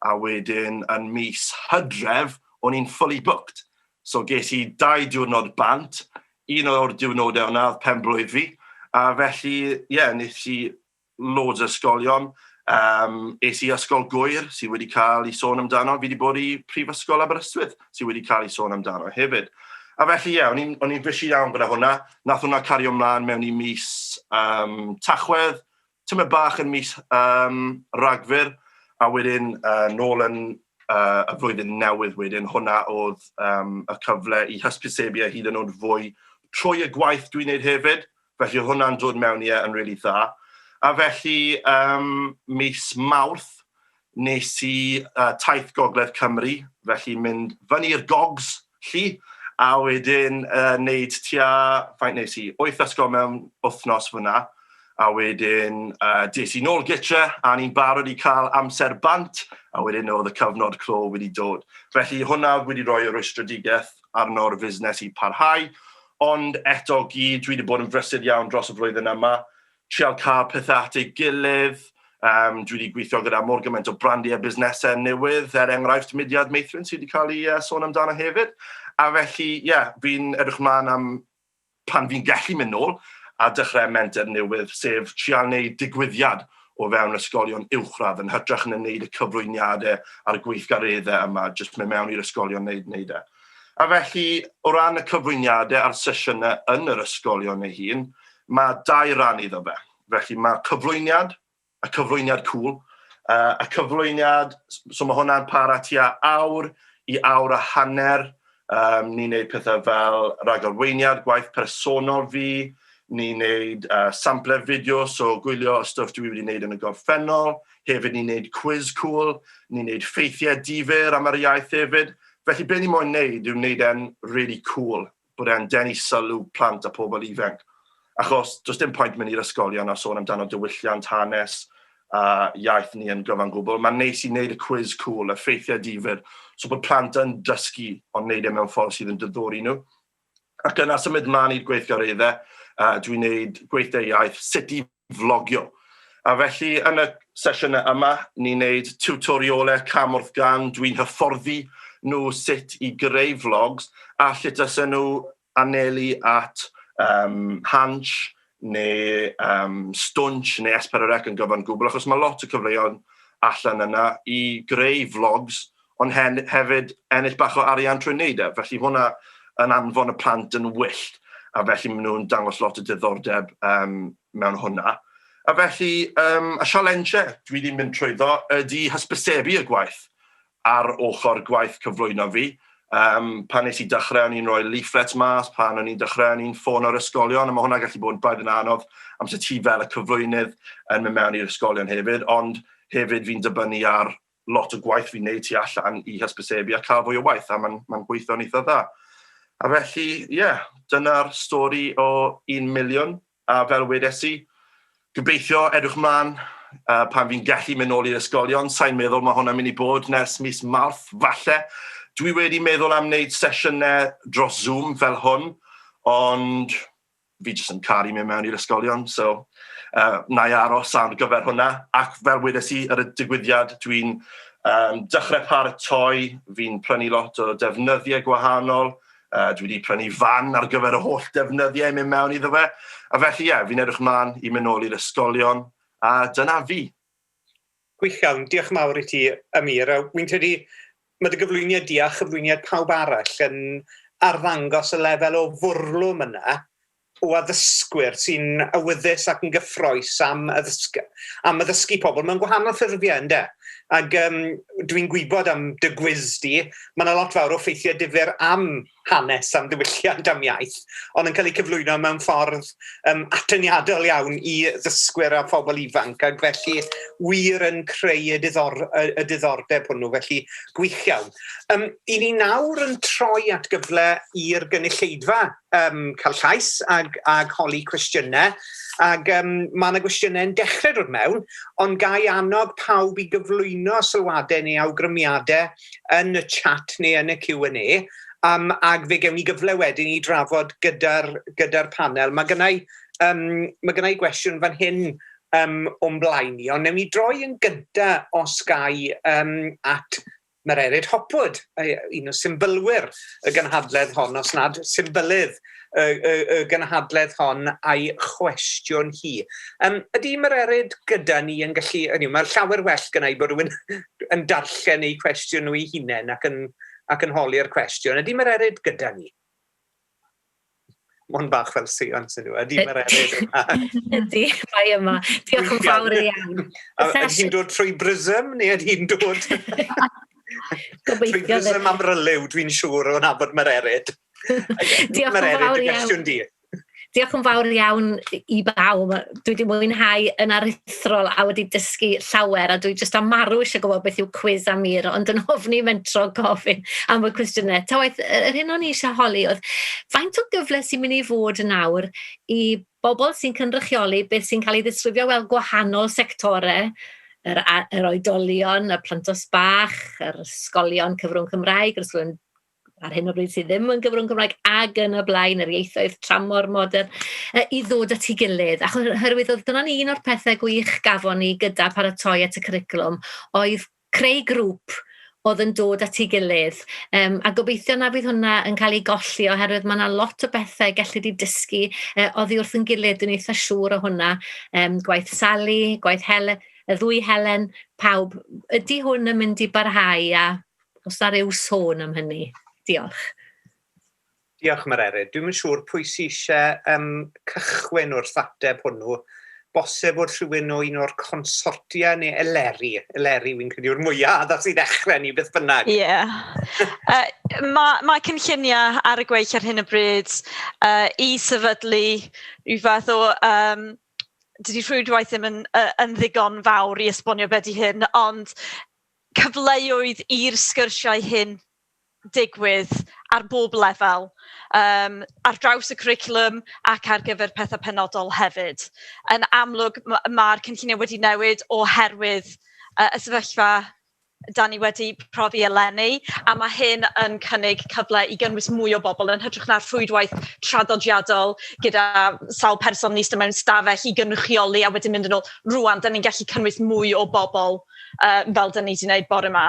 a wedyn yn mis Hydref, o'n i'n fully booked. So ges i 2 diwrnod bant, un o'r diwrnodau hwnna oedd pen blwydd fi, a felly, ie, yeah, nes i loads o ysgolion. Es i Ysgol Gŵyr sydd wedi cael ei sôn amdano. Fi wedi bod i Prifysgol Aberystwyth sydd wedi cael ei sôn amdano hefyd. A felly, ie, yeah, o'n i'n busy iawn gyda hwnna. Nath hwnna cario ymlaen mewn i mis Tachwedd, tymed bach yn mis Rhagfyr, a wedyn nôl yn y flwyddyn newydd wedyn, hwnna oedd y cyfle i hysbysebu hyd yn oed fwy trwy y gwaith dwi'n neud hefyd. Felly oedd hwnna'n dod mewn i e yn really dda. A felly mis Mawrth nes i taith Gogledd Cymru, felly mynd fyny i'r Gogs lli, a wedyn neud tua, faint nes i, wyth ysgol mewn wythnos fyna, a wedyn des i nôl gytre, a ni'n barod i cael amser bant, a wedyn oedd y cyfnod clo wedi dod. Felly hwnna wedi rhoi y rwystredigaeth arno'r fusnes i parhau, ond eto gyd, dwi wedi bod yn brysur iawn dros y flwyddyn yma, trial cael pethau at ei gilydd, dwi wedi gweithio gyda mor gymaint o brandiau busnesau newydd, er enghraifft Mudiad Meithrin sydd wedi cael ei sôn amdano hefyd. A felly, ie, yeah, fi'n edrych mlaen am pan fi'n gallu mynd nôl a dechrau menter newydd, sef trial wneud digwyddiad o fewn ysgolion uwchradd yn hytrach na wneud y cyflwyniadau a'r gweithgareddau yma, jyst mynd mewn i'r ysgolion wneud e. A felly, o ran y cyflwyniadau a'r sesiynau yn yr ysgolion ei hun, mae dau ran iddo fe. Felly mae cyflwyniad, y cyflwyniad cool, y cyflwyniad, so mae hwnna'n para tua awr i awr a hanner. Ni'n neud pethau fel rhagarweiniad, gwaith personol fi, ni'n neud sample fideo, so gwylio y stwff dwi wedi wneud yn y gorffennol. Hefyd ni'n neud quiz cool, ni'n neud ffeithiau difyr am yr iaith hefyd. Felly be ni moyn neud yw wneud e'n really cool, bod e'n denu sylw plant a pobl ifanc. Achos does dim pwynt mynd i'r ysgolion a sôn amdano diwylliant, hanes a iaith ni yn gyfan gwbl. Mae'n neis i wneud y quiz cool, y ffeithiau difyr, so bod plant yn dysgu ond wneud e mewn ffordd sydd yn diddori nhw. Ac yna symud mlaen i'r gweithgareddau, dwi'n wneud gweithdai iaith sut i vlogio. A felly yn y sesiynau yma, ni'n wneud tutoriolau cam wrth gam, dwi'n hyfforddi nhw sut i greu vlogs a sut ydyn nhw anelu at Hansh neu Stwnsh neu S4C yn gyfan gwbl, achos mae lot o cyfleoedd allan yna i greu vlogs, ond hefyd ennill bach o arian trwy wneud e. Felly hwnna yn anfon y plant yn wyllt, a felly maen nhw'n dangos lot o diddordeb mewn hwnna. A felly, y sialensiau dwi wedi mynd trwyddo ydy hysbysebu y gwaith ar ochr gwaith cyflwyno fi. Pan nes i dechrau, o'n i'n rhoi leaflets mas, pan o'n i'n dechrau, o'n i'n ffono'r ysgolion, a mae hwnna gallu bod yn braidd yn anodd amser ti fel y cyflwynydd yn mynd mewn i'r ysgolion hefyd, ond hefyd fi'n dibynnu ar lot o gwaith fi'n neud tu allan i hysbysebu a cael fwy o waith, a mae'n gweithio'n eitha dda. A felly, ie, yeah, dyna'r stori o 1 miliwn, a fel wedes i, gobeithio edrych mlaen pan fi'n gallu mynd nôl i'r ysgolion. Sa'n meddwl mae hwnna'n mynd i bod nes mis Mawrth, falle. Dwi wedi meddwl am wneud sesiynau dros Zoom fel hwn, ond fi jyst yn caru mynd mewn i'r ysgolion, so na i aros ar gyfer hwnna. Ac fel wedes i ar y digwyddiad, dwi'n dechrau paratoi, fi'n prynu lot o defnyddiau gwahanol, dwi wedi prynu fan ar gyfer y holl defnyddiau i mynd mewn iddo fe. A felly, ie, yeah, fi'n edrych mlaen i mynd nôl i'r ysgolion, a dyna fi. Gwych iawn, diolch mawr i ti, Amir. A wy'n credu mae dy gyflwyniad di a chyflwyniad pawb arall yn arddangos y lefel o fwrlwm yna o addysgwyr sy'n awyddus ac yn gyffrous am addysgu pobl mewn gwahanol ffurfiau, ynde? Ac dwi'n gwybod am dy gwiz di, mae yna lot fawr o ffeithiau difyr am hanes, am ddiwylliant, am iaith, ond yn cael eu cyflwyno mewn ffordd atyniadol iawn i ddysgwyr a phobl ifanc, ac felly wir yn creu y diddordeb hwnnw, felly gwych iawn. I ni nawr yn troi at gyfle i'r gynulleidfa cael llais ag holi cwestiynau, ac mae yna gwestiynau yn dechrau dod mewn, ond ga i annog pawb i gyflwyno sylwadau neu awgrymiadau yn y chat neu yn y Q&A, ac fe gewn ni gyfle wedyn i drafod gyda'r panel. Mae gynna i gwestiwn fan hyn o'm blaen i, ond newn ni droi yn gynta os ga i at Mererid Hopwood, un o symbylwyr y gynhadledd hon, os nad symbylydd y gynhadledd hon a'i chwestiwn hi. Ydy Mererid gyda ni yn gallu, hynny yw, mae'r llawer well gyda i bod rhywun yn darllen eu cwestiwn nhw eu hunain ac yn holi'r cwestiwn. Ydy Mererid gyda ni? Mon bach fel Sion sy'n nhw. Ydy Mererid yma? Ydy, mae yma. Diolch yn fawr iawn. Ydy hi'n dod trwy Brism neu ydy hi'n dod trwy Brism am ryliw, dwi'n siŵr o nabod Mererid. Diolch yn fawr iawn. Di. Diolch yn fawr iawn i bawb. Dwi wedi mwynhau yn aruthrol a wedi dysgu llawer, a dwi jyst am marw eisiau gwybod beth yw cwiz Amir, ond yn ofni mentro gofyn am y cwestiynau. Ta waeth, yr hyn o'n i eisiau holi oedd, faint o gyfle sy'n mynd i fod nawr i bobl sy'n cynrychioli beth sy'n cael ei ddisgrifio fel gwahanol sectorau, yr oedolion, y plantos bach, yr ysgolion cyfrwng Cymraeg, yr ysgolion ar hyn o bryd sydd ddim yn gyfrwng Cymraeg, ac yn y blaen, yr ieithoedd tramor modern, i ddod at ei gilydd. Ac oherwydd oedd dyna'n un o'r pethau gwych gafon ni gyda paratoi at y cwricwlwm, oedd creu grŵp oedd yn dod at ei gilydd. A gobeithio na fydd hwnna yn cael ei golli, oherwydd mae yna lot o bethau gellu di dysgu oddi wrth yn gilydd, dwi'n eitha siŵr o hwnna. Gwaith Sally, gwaith Helen, y ddwy Helen, pawb. Ydy hwn yn mynd i barhau a os na ryw sôn am hynny? Diolch. Diolch, Mererid. Dwi'm yn siŵr pwy sy eisiau cychwyn wrth ateb hwnnw. Bosib bod rhywun o un o'r consortia neu Eleri. Eleri, wy'n credu, yw'r mwyaf addas i ddechrau ni, beth bynnag. Ie. Yeah. Mae cynlluniau ar y gweill ar hyn o bryd i sefydlu rhyw fath o... dydy rhwydwaith ddim yn ddigon fawr i esbonio beth i hyn, ond cyfleoedd i'r sgyrsiau hyn digwydd ar bob lefel, ar draws y cwricwlwm ac ar gyfer pethau penodol hefyd. Yn amlwg, mae'r cynlluniau wedi newid oherwydd y sefyllfa da ni wedi profi eleni, a mae hyn yn cynnig cyfle i gynnwys mwy o bobl yn hytrach na'r rhwydwaith traddodiadol gyda sawl person eistedd mewn stafell i gynrychioli a wedyn mynd yn ôl. Rŵan, da ni'n gallu cynnwys mwy o bobl fel da ni wedi gwneud bore yma.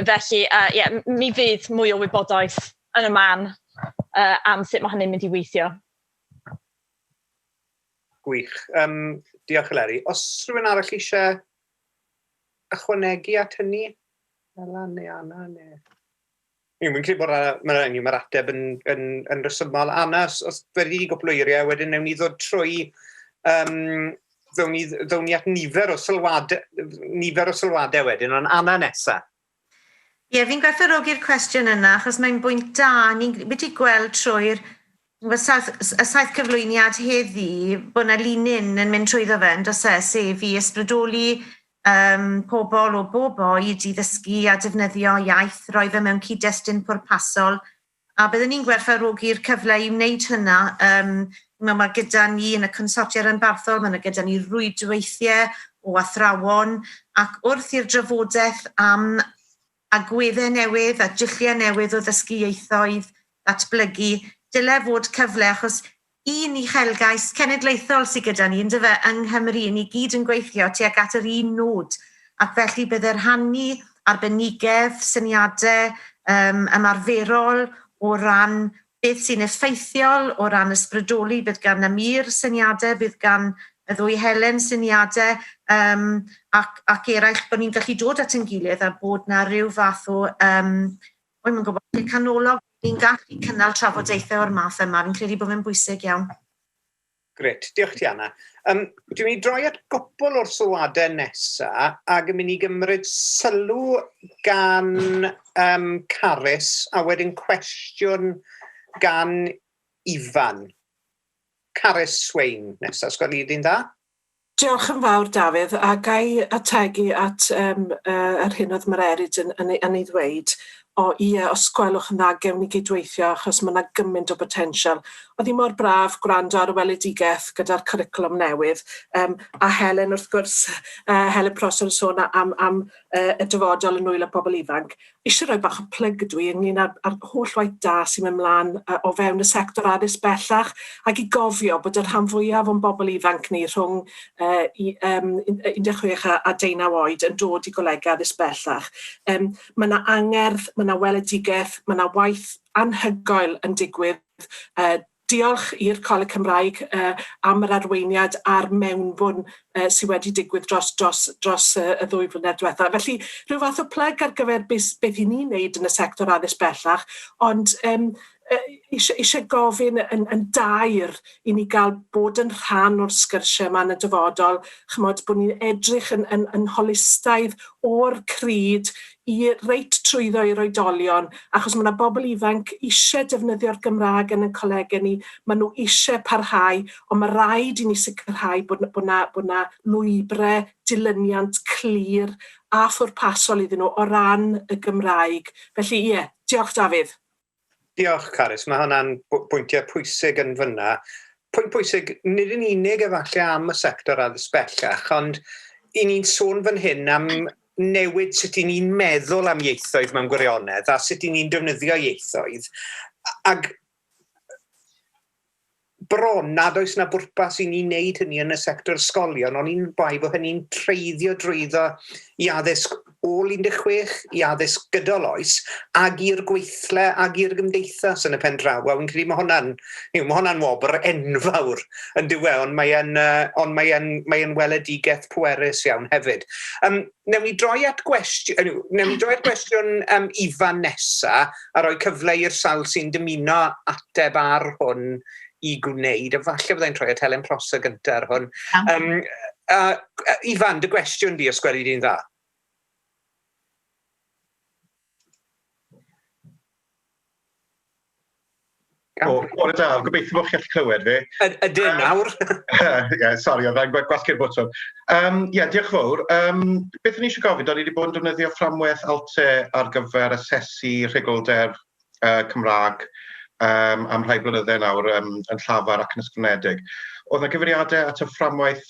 Felly, yeah, mi fydd mwy o wybodaeth yn y man am sut mae hynny'n mynd i weithio. Gwych. Diolch Eleri. Os rhywun arall eisiau ychwanegu at hynny? Ela neu Anna neu... Fi'n credu bod mae'r ateb yn rhesymol. Anna, os wedi gwpl o eiriau, wedyn newn ni ddod trwy, ddown ni at nifer o sylwadau wedyn, ond Anna nesa. Ie, fi'n gwerthfawrogi'r cwestiwn yna, achos mae'n bwynt da. Ni'n wedi gweld trwy'r y saith cyflwyniad heddi bod yna linyn yn mynd trwyddo fe, yn does e, sef i ysbrydoli pobl o bob oed i ddysgu a defnyddio iaith, roi fe mewn cyd-destun pwrpasol, a byddwn ni'n gwerthfawrogi'r cyfle i wneud hynna. Mae gyda ni yn y consortia rhanbarthol, mae gyda ni rwydweithiau o athrawon, ac wrth i'r drafodaeth am agweddau newydd a dulliau newydd o ddysgu ieithoedd ddatblygu, dyle fod cyfle, achos un uchelgais cenedlaethol sydd gyda ni, yndyfe, yng Nghymru, ni gyd yn gweithio tuag at yr un nod, ac felly bydde rhannu arbenigedd, syniadau ymarferol o ran beth sy'n effeithiol, o ran ysbrydoli, bydd gan Amir syniadau, bydd gan y ddwy Helen syniadau, ac eraill, bod ni'n gallu dod at ein gilydd a bod na rhyw fath o, o'n i'n gwybod, canolog, ni'n gallu cynnal trafodaethau o'r math yma. Fi'n credu bod fe'n bwysig iawn. Gret, diolch ti Anna. Dwi'n mynd i droi at gwpl o'r sylwadau nesaf ac yn mynd i gymryd sylw gan Carys a wedyn cwestiwn gan Ifan. Carys Swain nesaf, os gweli di'n dda? Diolch yn fawr, Dafydd, a ga i ategu at yr hyn oedd Mererid yn ei ddweud. O ie, os gwelwch yn dda, gewn ni gydweithio, achos mae yna gymaint o potensial. Oedd hi mor braf gwrando ar y weledigaeth gyda'r cwricwlwm newydd, a Helen, wrth gwrs, Helen Prosser yn sôn am y dyfodol yn nwylo pobl ifanc. Eisiau rhoi bach o plug dwi ynglyn â'r holl waith da sy'n mynd mlaen o fewn y sector addysg bellach, ac i gofio bod y rhan fwyaf o'n bobl ifanc ni rhwng 16 a 19 oed yn dod i golegau addysg bellach. Mae yna angerdd, mae yna weledigaeth, mae yna waith anhygoel yn digwydd. Diolch i'r Coleg Cymraeg am yr arweiniad a'r mewnbwn sydd wedi digwydd dros y ddwy flynedd diwethaf. Felly, rhyw fath o plug ar gyfer beth i ni'n neud yn y sector addysg bellach, ond eisiau gofyn yn daer i ni gael bod yn rhan o'r sgyrsiau yma yn y dyfodol, chymod, bod ni'n edrych yn holistaidd o'r cryd i reit trwyddo i'r oedolion, achos mae yna bobl ifanc eisiau defnyddio'r Gymraeg yn y colegau ni, maen nhw eisiau parhau, ond mae rhaid i ni sicrhau bod na lwybrau dilyniant clir a phwrpasol iddyn nhw o ran y Gymraeg. Felly ie, diolch Dafydd. Diolch Carys, mae hwnna'n bwyntiau pwysig yn fyna. Pwynt pwysig, nid yn unig efallai am y sector addysg bellach, ond i ni'n sôn fan hyn am newid sut i ni'n meddwl am ieithoedd mewn gwirionedd a sut i ni'n defnyddio ieithoedd. Ag bron nad oes na bwrpas i ni wneud hynny yn y sector ysgolion, ond i'n bai bod hynny'n treiddio drwyddo i addysg ôl 16, i addysg gydol oes, ag i'r gweithle ag i'r gymdeithas yn y pen draw. Wel, fi'n credu mae hwnna'n wobr enfawr yn dyw e, ond mae weledigaeth pwerus iawn hefyd. Newn ni droi at gwestiwn Ifan nesa a rhoi cyfle i'r sawl sy'n dymuno ateb ar hwn i gwneud, a falle byddai'n troi at Helen Prosser gyntaf ar hwn. Ifan, dy gwestiwn di, os gweli di'n dda? O, bore da, gobeithio bod chi'n gallu clywed fi. Ydyn, nawr. Ie, sori, oedd e'n gwasgu'r botwm. Ie, diolch fawr. Beth o'n i eisiau gofyn, o'n i wedi bod yn defnyddio fframwaith ALTE ar gyfer asesu rhuglder Cymraeg am rhai blynydde nawr yn llafar ac yn ysgrifenedig. Oedd yna gyfeiriadau at y fframwaith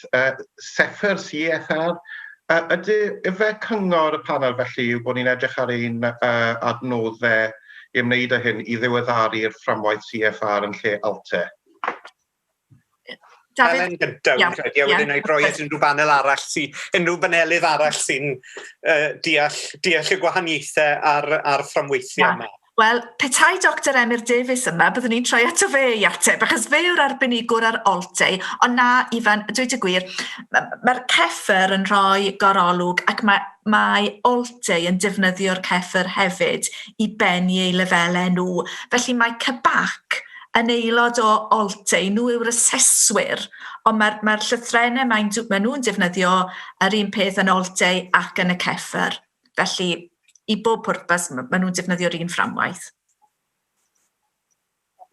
CEFR, CEFR. Ydy ife cyngor y panel felly yw bod ni'n edrych ar ein adnoddau i ymwneud â hyn i ddiweddaru'r fframwaith CEFR yn lle ALTE? Helen gyntaf, fi'n credu, a wedyn wna i droi at unrhyw banel arall sy, unrhyw banelydd arall sy'n deall y gwahaniaethau ar fframweithiau yma. Wel, petai Dr Emyr Davies yma, byddwn ni'n troi ato fe i ateb, achos fe yw'r arbenigwr ar ELTE, ond na, Ifan, dweud y gwir, mae'r CEFR yn rhoi gorolwg ac mae ELTE yn defnyddio'r CEFR hefyd i bennu eu lefelau nhw. Felly mae CBAC yn aelod o ELTE, nhw yw'r aseswyr, ond mae'r llythrennau mae nhw'n defnyddio yr un peth yn ELTE ac yn y CEFR. Felly, i bob pwrpas, maen nhw'n defnyddio'r un fframwaith.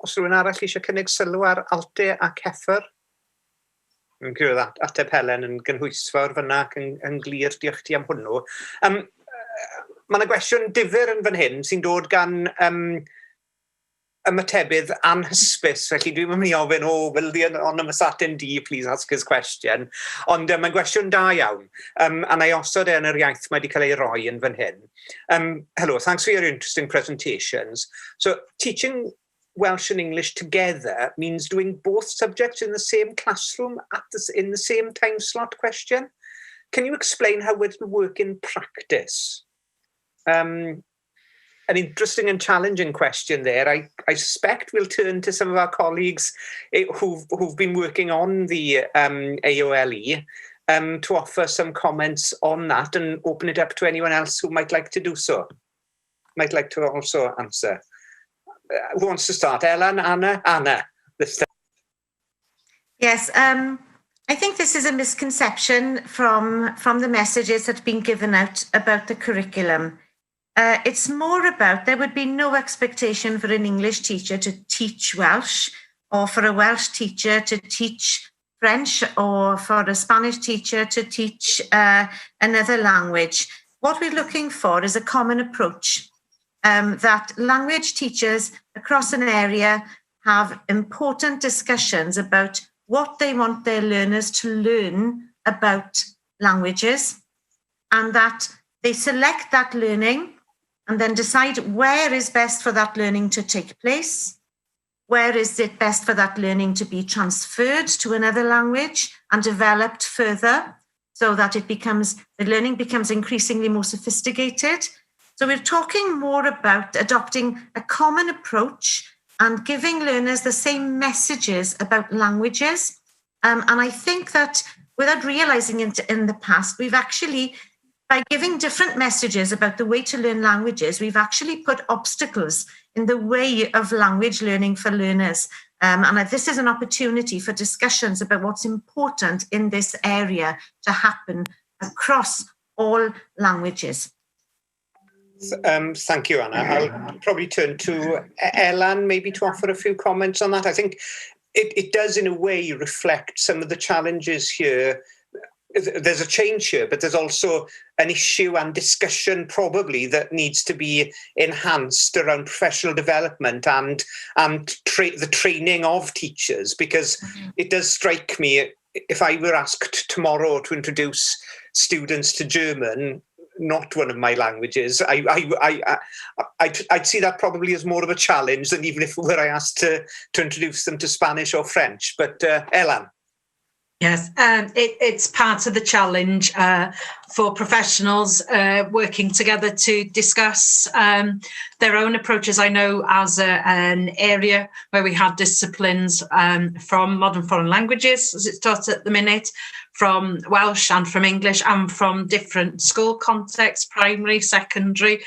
Os rhywun arall eisiau cynnig sylw ar ELTE a CEFR? Yn credu ateb Helen yn gynhwysfawr fyna ac yn glir, diolch ti am hwnnw. Mae yna gwestiwn difyr yn fan hyn sy'n dod gan ymatebydd anhysbys, felly dwi'n mynd i ofyn, "Oh, will the anonymous attendee please ask his question?" Ond mae'n gwestiwn da iawn, a na i osod e yn yr iaith mae wedi cael ei roi yn fan hyn. Hello, thanks for your interesting presentations. So, teaching Welsh and English together means doing both subjects in the same classroom in the same time slot question? Can you explain how it will work in practice? An interesting and challenging question there. I suspect we'll turn to some of our colleagues who've been working on the AOLE to offer some comments on that and open it up to anyone else who might like to do so, might like to also answer. Who wants to start? Ellen, Anna? Anna, this time. Yes, I think this is a misconception from the messages that have been given out about the curriculum. It's more about there would be no expectation for an English teacher to teach Welsh or for a Welsh teacher to teach French or for a Spanish teacher to teach another language. What we're looking for is a common approach that language teachers across an area have important discussions about what they want their learners to learn about languages, and that they select that learning and then decide where is best for that learning to take place, where is it best for that learning to be transferred to another language and developed further so that the learning becomes increasingly more sophisticated. So we're talking more about adopting a common approach and giving learners the same messages about languages. And I think that without realizing it in the past, we've actually, by giving different messages about the way to learn languages, we've actually put obstacles in the way of language learning for learners. And this is an opportunity for discussions about what's important in this area to happen across all languages. Thank you, Anna. I'll probably turn to Elan maybe to offer a few comments on that. I think it does in a way reflect some of the challenges here. There's a change here, but there's also an issue and discussion probably that needs to be enhanced around professional development and the training of teachers, because it does strike me, if I were asked tomorrow to introduce students to German, not one of my languages, I'd see that probably as more of a challenge than even if were I asked to introduce them to Spanish or French. But Elan. Yes, it's part of the challenge for professionals working together to discuss their own approaches. I know as an area where we had disciplines from modern foreign languages, as it's taught at the minute, from Welsh and from English and from different school contexts, primary, secondary,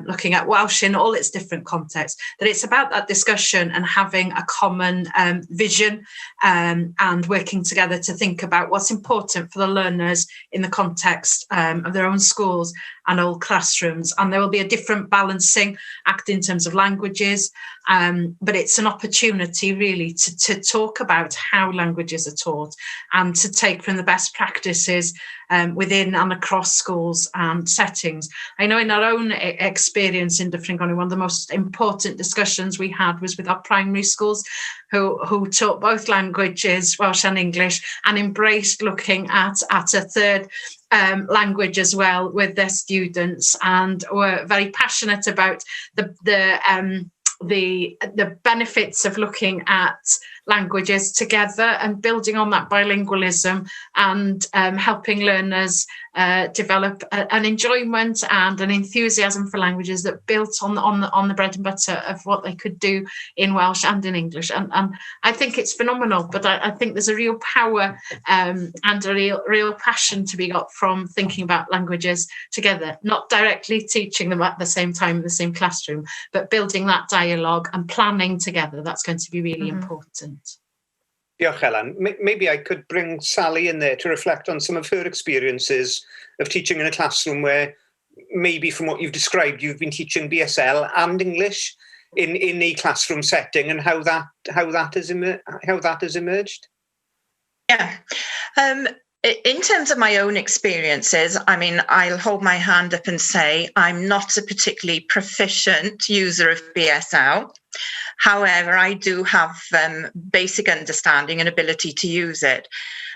looking at Welsh in all its different contexts, that it's about that discussion and having a common vision and working together to think about what's important for the learners in the context of their own schools and old classrooms. And there will be a different balancing act in terms of languages, but it's an opportunity really to talk about how languages are taught and to take from the best practices within and across schools and settings. I know in our own experience in Dyffryn Conwy, one of the most important discussions we had was with our primary schools who taught both languages, Welsh and English, and embraced looking at a third language as well with their students, and were very passionate about the benefits of looking at languages together and building on that bilingualism and helping learners develop an enjoyment and an enthusiasm for languages that built on on the, on the bread and butter of what they could do in Welsh and in English. And, and I think it's phenomenal, but I, I think there's a real power and a real, real passion to be got from thinking about languages together, not directly teaching them at the same time in the same classroom, but building that dialogue and planning together. That's going to be really important. Diolch, Ellen. Maybe I could bring Sally in there to reflect on some of her experiences of teaching in a classroom where maybe from what you've described, you've been teaching BSL and English in a classroom setting and how that has emerged. Yeah. In terms of my own experiences, I mean, I'll hold my hand up and say I'm not a particularly proficient user of BSL. However, I do have basic understanding and ability to use it.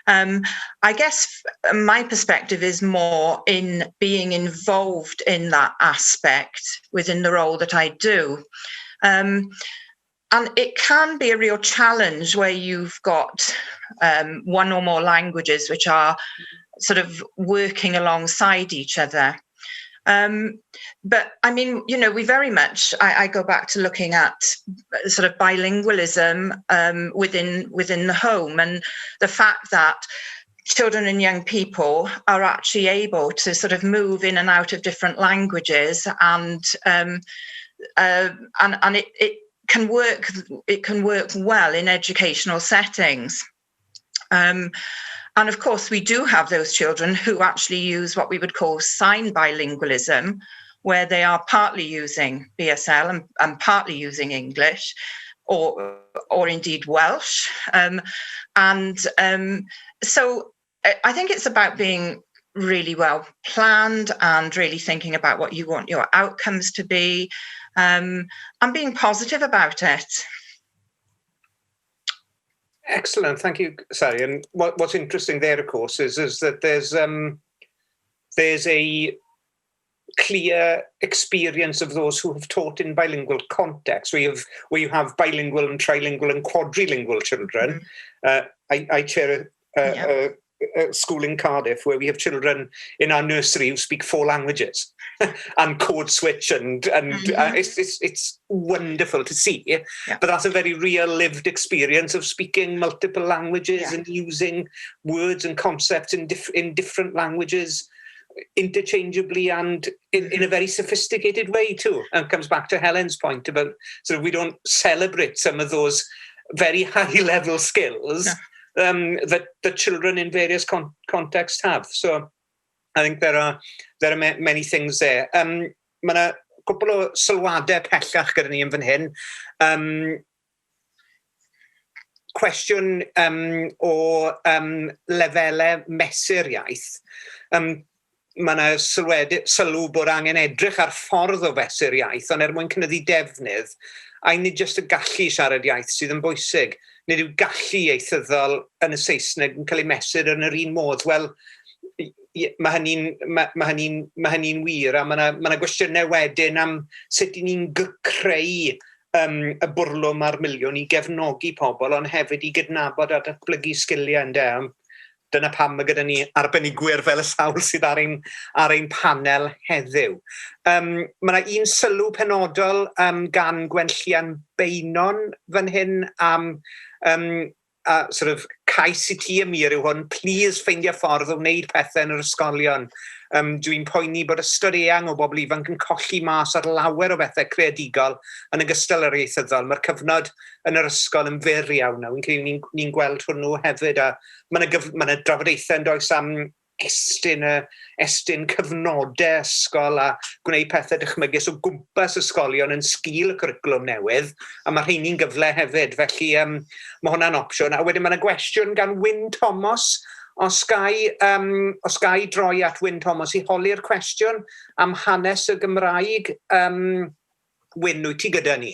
I guess my perspective is more in being involved in that aspect within the role that I do. And it can be a real challenge where you've got one or more languages which are sort of working alongside each other. But I mean, we very much, I go back to looking at sort of bilingualism within the home, and the fact that children and young people are actually able to sort of move in and out of different languages, and it can work well in educational settings. And of course, we do have those children who actually use what we would call sign bilingualism, where they are partly using BSL and partly using English or indeed Welsh. And so I think it's about being really well planned and really thinking about what you want your outcomes to be and being positive about it. Excellent, thank you, Sally. And what's interesting there, of course, is that there's a clear experience of those who have taught in bilingual contexts, where you have bilingual and trilingual and quadrilingual children. I chair a school in Cardiff where we have children in our nursery who speak four languages and code switch and it's wonderful to see. But that's a very real lived experience of speaking multiple languages and using words and concepts in different languages interchangeably and in a very sophisticated way too. And it comes back to Helen's point about sort of we don't celebrate some of those very high level skills that the children in various contexts have. So I think there are many things there. Mae yna cwpl o sylwadau pellach gyda ni yn fan hyn. Cwestiwn o lefelau mesur iaith. Mae yna sylw bod angen edrych ar ffordd o fesur iaith, ond er mwyn cynyddu defnydd, a nid jyst y gallu siarad iaith sydd yn bwysig. Nid yw gallu ieithyddol yn y Saesneg yn cael ei mesur yn yr un modd. Wel, mae hynny wir, a mae yna ma gwestiynau wedyn am sut i ni'n creu y bwrlwm a'r miliwn i gefnogi pobl, ond hefyd i gydnabod a datblygu sgiliau, ynde. Dyna pam mae gyda ni arbenigwyr fel y sawl sydd ar ein panel heddiw. Mae yna un sylw penodol gan Gwenllian Beinon fan hyn am a sort of cais i ti, Amir, yw hwn, please ffeindio ffordd o wneud pethau yn yr ysgolion. Dwi'n poeni bod ystod eang o bobl ifanc yn colli mas ar lawer o bethau creadigol yn ogystal â'r ieithyddol. Mae'r cyfnod yn yr ysgol yn fyr iawn. Wy'n credu ni'n ni gweld hwnnw hefyd. A mae yna ma drafodaethau yn does am estyn cyfnodau ysgol a gwneud pethau dychmygus o gwmpas ysgolion yn sgil y cwricwlwm newydd, a mae rheini'n gyfle hefyd, felly mae hwnna'n opsiwn. A wedyn mae yna gwestiwn gan Wyn Thomas. Os ga i droi at Wyn Thomas i holi'r cwestiwn am hanes y Gymraeg, Wyn, wyt ti gyda ni?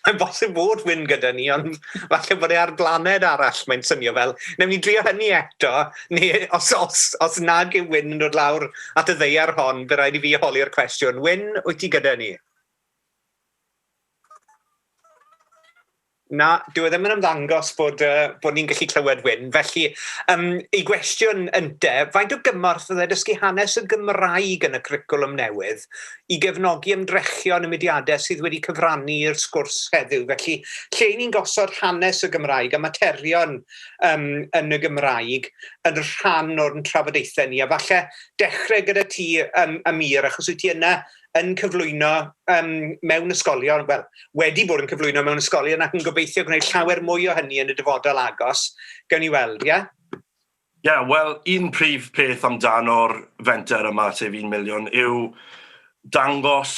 Mae'n bosib bod Wyn gyda ni, ond falle bod e ar blaned arall, mae'n swnio fel. Newn ni drio hynny eto, neu os nag yw Wyn yn dod lawr at y ddaear hon, fe rhaid i fi holi'r cwestiwn. Wyn, wyt ti gyda ni? Na, dyw e ddim yn ymddangos bod ni'n gallu clywed Wyn. Felly, ei gwestiwn ynte, faint o gymorth fydde dysgu hanes y Gymraeg yn y cwricwlwm newydd i gefnogi ymdrechion y mudiadau sydd wedi cyfrannu i'r sgwrs heddiw? Felly, lle ni'n gosod hanes y Gymraeg a materion yn y Gymraeg yn rhan o'r trafodaethau ni, a falle dechrau gyda ti, Amir, achos wyt ti yna yn cyflwyno mewn ysgolion, wel, wedi bod yn cyflwyno mewn ysgolion ac yn gobeithio gwneud llawer mwy o hynny yn y dyfodol agos. Gawn ni weld, ie? Yeah? Ie, yeah, wel, un prif peth amdano'r fenter yma, sef 1 miliwn, yw dangos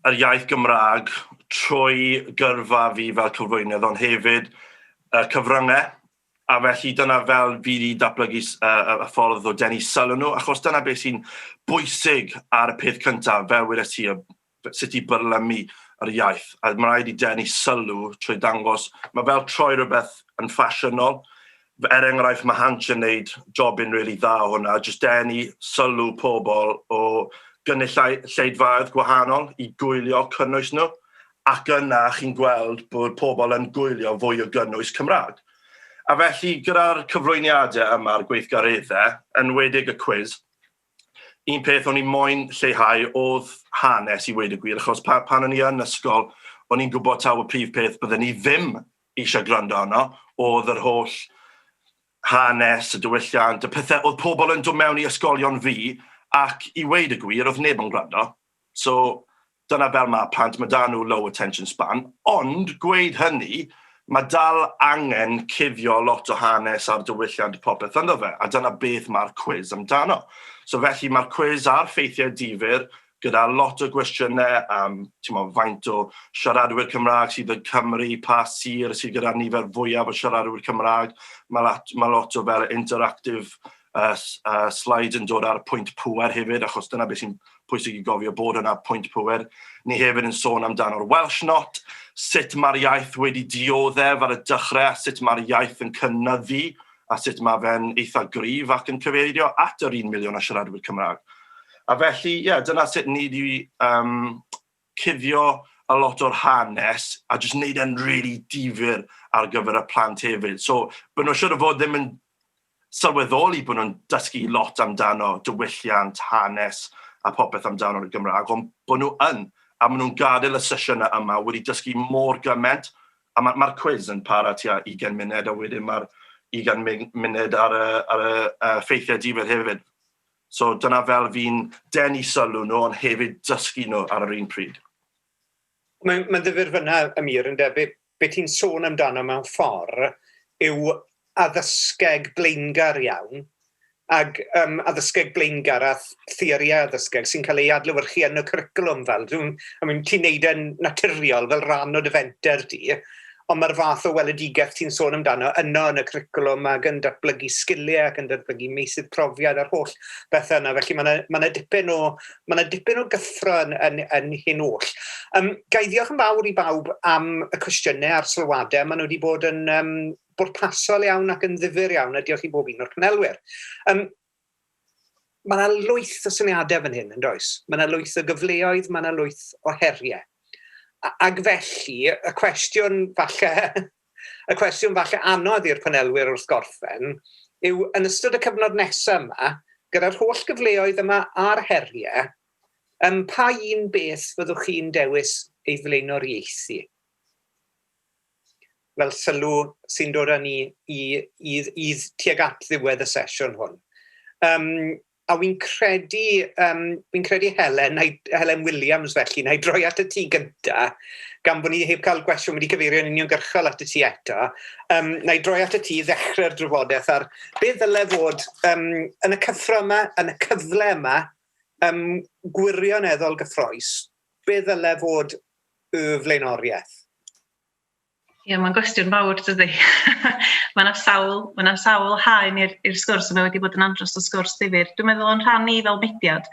yr iaith Gymraeg trwy gyrfa fi fel cyflwynydd, ond hefyd y cyfryngau. A felly dyna fel fi wedi datblygu y ffordd o denu sylw nhw, achos dyna beth sy'n bwysig ar y peth cyntaf, fel wedes ti, sut i byrlymu yr iaith. A mae rhaid i denu sylw trwy dangos, mae fel troi rhywbeth yn ffasiynol. Er enghraifft, mae Hansh yn neud jobyn really dda o hwnna, jyst denu sylw pobl o gynulleidfaoedd gwahanol i gwylio cynnwys nhw. Ac yna chi'n gweld bod pobl yn gwylio fwy o gynnwys Cymraeg. A felly gyda'r cyflwyniadau yma a'r gweithgareddau, enwedig y cwis, un peth o'n i moyn lleihau oedd hanes i weud y gwir, achos pan o'n i yn ysgol, o'n i'n gwybod taw y prif peth bydden ni ddim eisiau gwrando arno, oedd yr holl hanes, y diwylliant, y pethau, oedd pobl yn dod mewn i ysgolion fi, ac i weud y gwir, oedd neb yn gwrando. So, dyna fel mae plant, mae da nhw low attention span, ond gweud hynny, mae dal angen cuddio lot o hanes a'r diwylliant popeth ynddo fe, a dyna beth mae'r cwis amdano. So felly mae'r cwis a'r ffeithiau difyr gyda lot o gwestiynau am, mo, faint o siaradwyr Cymraeg sydd yn Cymru, pa sir sydd gyda nifer fwyaf o siaradwyr Cymraeg. Mae lot o fel interactive slides yn dod ar y pwynt pŵer hefyd, achos dyna beth sy'n pwysig i gofio, bod yna pwynt pŵer. Ni hefyd yn sôn amdano'r Welsh Not, sut mae'r iaith wedi dioddef ar y dechrau, sut mae'r iaith yn cynyddu, a sut mae fe'n eitha gryf ac yn cyfeirio at yr 1 miliwn o siaradwyr Cymraeg. A felly, ie, yeah, dyna sut ni wedi cuddio a lot o'r hanes a jyst wneud e'n really difyr ar gyfer y plant hefyd. So, bod nhw'n siŵr o fod ddim yn sylweddoli bod nhw'n dysgu lot amdano diwylliant, hanes a popeth amdano'r Gymraeg, ond bod nhw yn. A maen nhw'n gadael y sesiynau yma wedi dysgu mor gymaint. A mae'r quiz yn para tua 20 munud, a wedyn mae'r 20 munud ar y ffeithiau difyr hefyd. So dyna fel fi'n denu sylw nhw, ond hefyd dysgu nhw ar yr un pryd. Mae'n ddifyr fyna, Amir, yn debyg, be ti'n sôn amdano mewn ffordd yw addysgeg blaengar iawn, ag addysgeg blaengar a theoriau addysgeg sy'n cael ei adlewyrchu yn y cwricwlwm fel. I mean, ti'n neud e'n naturiol fel rhan o dy fenter di, ond mae'r fath o weledigaeth ti'n sôn amdano yno yn y cwricwlwm ac yn datblygu sgiliau ac yn datblygu meysydd profiad a'r holl bethau yna. Felly mae yna dipyn o gyffro yn hyn oll. Ga i ddiolch yn fawr i bawb am y cwestiynau a'r sylwadau. Maen nhw wedi bod yn bwrpasol iawn ac yn ddifyr iawn, a diolch i bob un o'r panelwyr. Mae yna lwyth o syniadau fan hyn, yn does? Mae yna lwyth o gyfleoedd, mae yna lwyth o heriau. Ac felly, y cwestiwn falle anodd i'r panelwyr wrth gorffen yw, yn ystod y cyfnod nesaf yma, gyda'r holl gyfleoedd yma a'r heriau, pa un beth fyddwch chi'n dewis ei flaenoriaethu? Fel sylw sy'n dod â ni i tuag at ddiwedd y sesiwn hwn. A wy'n credu Helen, Helen Williams felly, na i droi at y ti gynta, gan bod ni heb cael gwestiwn wedi cyfeirio yn uniongyrchol at y ti eto, na i droi at y ti i ddechrau'r drafodaeth ar beth ddyle fod yn y cyffro yma, yn y cyfle yma, gwirioneddol gyffrous, beth ddyle fod y flaenoriaeth? Ie, mae'n gwestiwn fawr, dydy. Mae yna sawl haen i'r sgwrs, a mae wedi bod yn andros o sgwrs ddifyr. Dwi'n meddwl o'n rhan ni fel mudiad,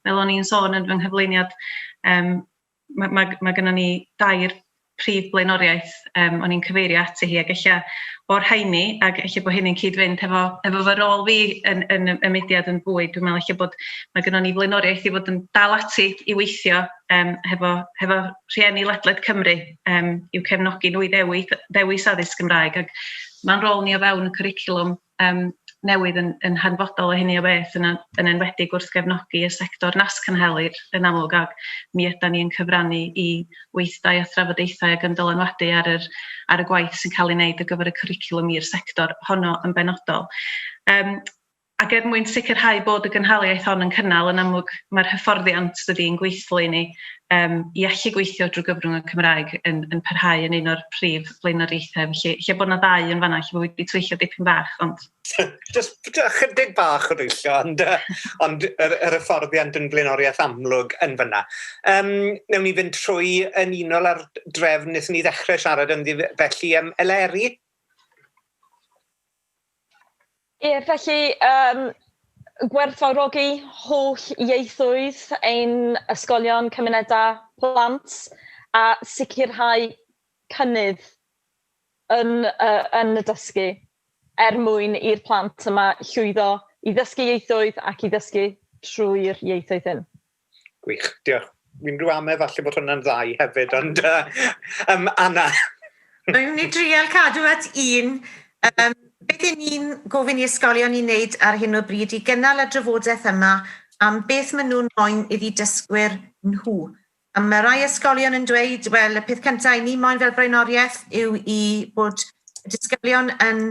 fel o'n i'n sôn yn fy nghyflwyniad, mae gennym ni dair prif blaenoriaeth o'n i'n cyfeirio ati hi, ac ella o'r rheini, ac ella bod hynny'n cyd-fynd efo fy rôl fi yn y mudiad yn fwy, dwi'n meddwl ella bod mae gynnon ni flaenoriaeth i fod yn dal ati i weithio hefo rhieni ledled Cymru i'w cefnogi nhw i ddewis addysg Gymraeg, ac mae'n rôl ni o fewn y cwricwlwm newydd yn hanfodol o hynny o beth, yn enwedig wrth gefnogi y sector nas cynhelir yn amlwg, ac mi ydan ni yn cyfrannu i weithdai a thrafodaethau ac yn dylanwadu ar y gwaith sy'n cael ei wneud ar gyfer y cwricwlwm i'r sector honno yn benodol. Ac er mwyn sicrhau bod y gynhaliaeth hon yn cynnal, yn amlwg mae'r hyfforddiant dydy yn gweithlu ni i allu gweithio drwy gyfrwng y Cymraeg yn parhau yn un o'r prif blaenoriaethau. Felly, lle bod yna ddau yn fanna, lle bod wedi twyllo dipyn bach, ond... Just ychydig bach o dwyllo, ond yr hyfforddiant yn blaenoriaeth amlwg yn fanna. Newn ni fynd trwy yn unol ar drefn wnaethon ni ddechrau siarad ynddi, felly Eleri? Ie, felly gwerthfawrogi holl ieithoedd ein ysgolion, cymunedau, plant, a sicrhau cynnydd yn y dysgu er mwyn i'r plant yma llwyddo i ddysgu ieithoedd ac i ddysgu trwy'r ieithoedd hyn. Gwych, diolch. Fi'n rhyw amau falle bod hwnna'n ddau hefyd, ond Anna. Rwy'n mynd i drial cadw at un. Beth y'n ni'n gofyn i ysgolion i wneud ar hyn o bryd i gynnal y drafodaeth yma am beth maen nhw'n moyn iddi dysgwyr nhw. A mae rai ysgolion yn dweud, wel, y peth cyntaf i ni moyn fel blaenoriaeth yw i bod y disgyblion yn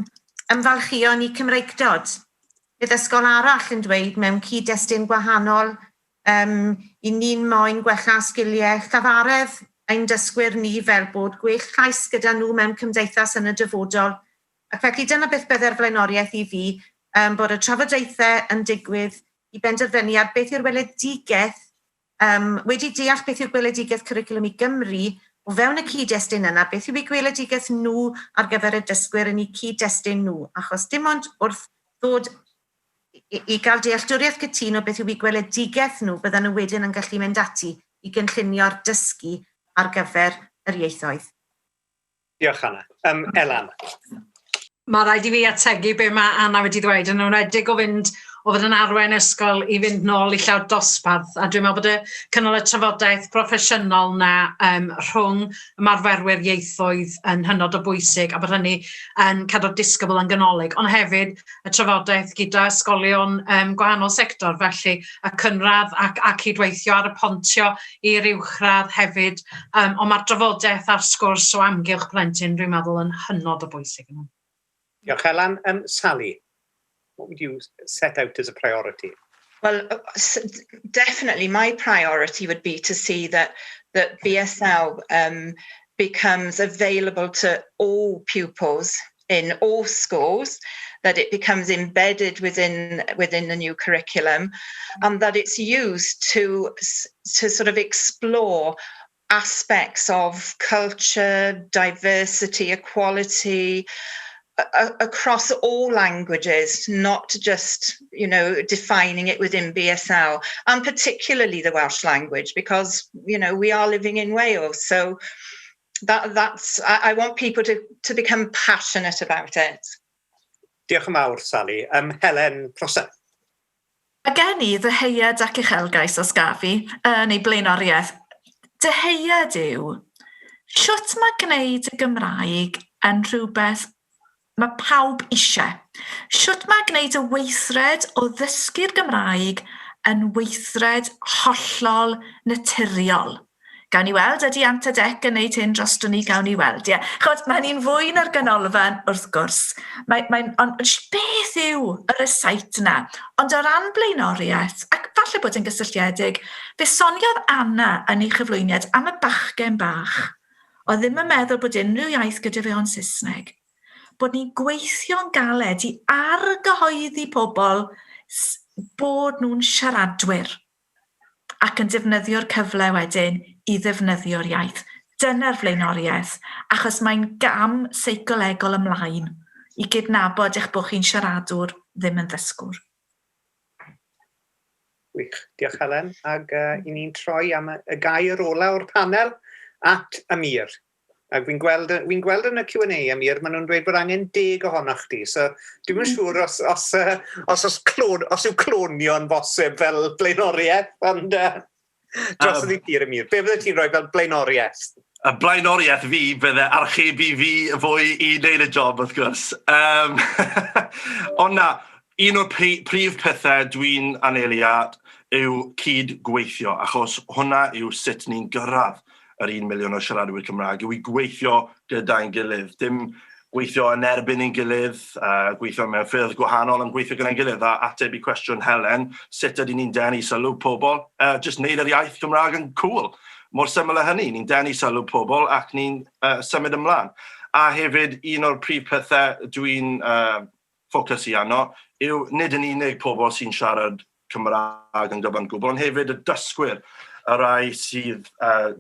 ymfalchïo yn eu Cymreictod. Bydd ysgol arall yn dweud mewn cyd-destun gwahanol, i ni'n moyn gwella sgiliau llafaredd ein dysgwyr ni fel bod gwell llais gyda nhw mewn cymdeithas yn y dyfodol. Ac felly dyna beth bydde'r flaenoriaeth i fi, bod y trafodaethau yn digwydd i benderfynu ar beth yw'r weledigaeth, wedi deall beth yw'r gweledigaeth Cwricwlwm i Gymru, o fewn y cyd-destun yna, beth yw eu gweledigaeth nhw ar gyfer y dysgwyr yn eu cyd-destun nhw, achos dim ond wrth ddod i gael dealltwriaeth cytûn o beth yw eu gweledigaeth nhw, byddan nhw wedyn yn gallu mynd ati i gynllunio'r dysgu ar gyfer yr ieithoedd. Diolch, Anna. Elan. Mae rhaid i fi ategu be mae Anna wedi ddweud, yn enwedig o fynd o fod yn arwain ysgol i fynd nôl i llawr dosbarth, a dwi'n meddwl bod y cynnal y trafodaeth proffesiynol na rhwng ymarferwyr ieithoedd yn hynod o bwysig, a bod hynny yn cadw'r disgybl yn ganolig, ond hefyd y trafodaeth gyda ysgolion gwahanol sector, felly y cynradd ac cydweithio ar y pontio i'r uwchradd hefyd, ond mae'r drafodaeth a'r sgwrs o amgylch plentyn, dwi'n meddwl, yn hynod o bwysig. Diolch, Elan. Sally, what would you set out as a priority? Well, definitely my priority would be to see that BSL becomes available to all pupils in all schools, that it becomes embedded within the new curriculum, and that it's used to sort of explore aspects of culture, diversity, equality, across all languages, not just, you know, defining it within BSL, and particularly the Welsh language, because, you know, we are living in Wales. So that's I want people to become passionate about it. Diolch yn fawr, Sally. Helen Prosser. Mae gen i ddyheuad ac uchelgais os gaf fi, neu blaenoriaeth. Dyheuad yw, sut mae gwneud y Gymraeg yn rhywbeth mae pawb eisiau. Sut mae gwneud y weithred o ddysgu'r Gymraeg yn weithred hollol naturiol? Gawn ni weld, ydy Ant a Dec yn neud hyn drosto ni, gawn ni weld. Ie. Chod, mae hynny'n fwy na'r ganolfan, wrth gwrs. Ond beth yw y rysáit yna? Ond o ran blaenoriaeth, ac falle bod yn gysylltiedig, fe soniodd Anna yn ei chyflwyniad am y bachgen bach oedd ddim yn meddwl bod unrhyw iaith gyda fe ond Saesneg. Bod ni'n gweithio'n galed i argyhoeddi pobl bod nhw'n siaradwyr ac yn defnyddio'r cyfle wedyn i ddefnyddio'r iaith. Dyna'r flaenoriaeth, achos mae'n gam seicolegol ymlaen i gydnabod eich bod chi'n siaradwr, ddim yn ddysgwr. Wych, diolch Helen. Ac i ni'n troi am y gair ola o'r panel at Amir. Ac fi'n gweld yn y Q&A, Amir, maen nhw'n dweud bod angen 10 ohonoch chdi. So dwi'm yn siŵr os yw clonio'n bosib fel blaenoriaeth, ond dros y tir, Amir. Be fydde ti'n rhoi fel blaenoriaeth? Y blaenoriaeth fi bydde archebu fi fwy i wneud y job, wrth gwrs. Ond na, un o'r prif pethau dwi'n anelu at yw cyd-gweithio, achos hwnna yw sut ni'n gyrraedd yr 1 miliwn o siaradwyr Cymraeg, yw i gweithio gyda'n gilydd. Dim gweithio yn erbyn ein gilydd, gweithio mewn ffyrdd gwahanol, ond gweithio gyda'n gilydd. A ateb i cwestiwn Helen, sut ydyn ni'n denu sylw pobl? Just wneud yr iaith Gymraeg yn cool. Mor syml â hynny, ni'n denu sylw pobl ac ni'n symud ymlaen. A hefyd, un o'r prif pethau dwi'n ffocysu arno yw nid yn unig pobl sy'n siarad Cymraeg yn gyfan gwbl, ond hefyd y dysgwyr, y rai sydd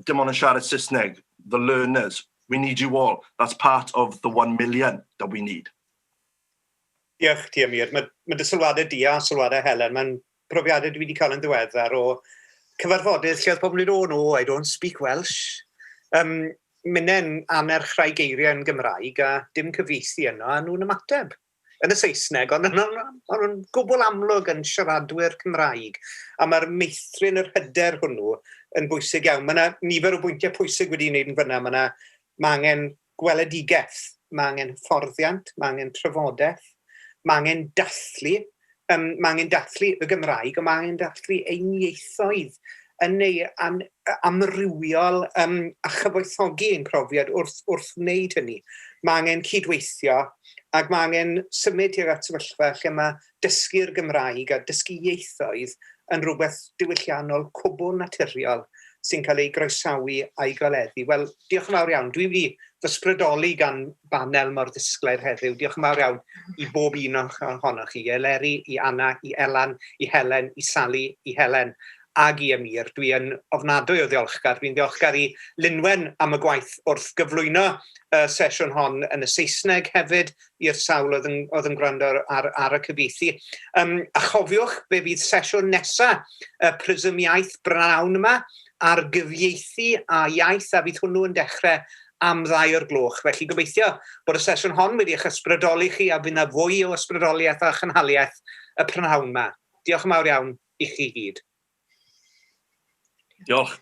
dim ond yn siarad Saesneg, the learners. We need you all. That's part of the 1 million that we need. Diolch ti, Amir. Mae dy sylwadau di a sylwadau Helen, mae'n profiadau dwi wedi cael yn ddiweddar o cyfarfodydd lle oedd pobl yn dweud, "Oh no, I don't speak Welsh." Minnau'n annerch rhai geiriau yn Gymraeg a dim cyfieithu yno, a nhw'n ymateb yn y Saesneg, ond nhw'n gwbl amlwg yn siaradwyr Cymraeg. A mae'r meithrin yr hyder hwnnw yn bwysig iawn. Mae yna nifer o bwyntiau pwysig wedi wneud yn fyna. Mae angen gweledigaeth, mae angen hyfforddiant, mae angen trafodaeth, mae angen dathlu, mae angen dathlu y Gymraeg, ond mae angen dathlu ein ieithoedd yn ei amrywiol a chyfoethogi ein profiad wrth wneud hynny. Mae angen cydweithio ac mae angen symud tuag at sefyllfa lle mae dysgu'r Gymraeg a dysgu ieithoedd yn rhywbeth diwylliannol cwbl naturiol sy'n cael ei groesawu a'i gwireddu. Wel, diolch yn fawr iawn. Dwi wedi fy ysbrydoli gan banel mor ddisglair heddiw. Diolch yn fawr iawn i bob un ohonoch chi. I Eleri, i Anna, i Elan, i Helen, i Sally, i Helen ag i Amir. Dwi yn ofnadwy o ddiolchgar. Dwi'n ddiolchgar i Linwen am y gwaith wrth gyflwyno y sesiwn hon yn y Saesneg hefyd i'r sawl oedd yn gwrando ar y cyfieithu. A chofiwch, fe fydd sesiwn nesaf y Prism Iaith brynhawn yma ar gyfieithu a iaith, a fydd hwnnw yn dechrau am 2 o'r gloch. Felly gobeithio bod y sesiwn hon wedi eich ysbrydoli chi a fydd yna fwy o ysbrydoliaeth a chynhaliaeth y prynhawn yma. Diolch yn fawr iawn i chi gyd. Diolch.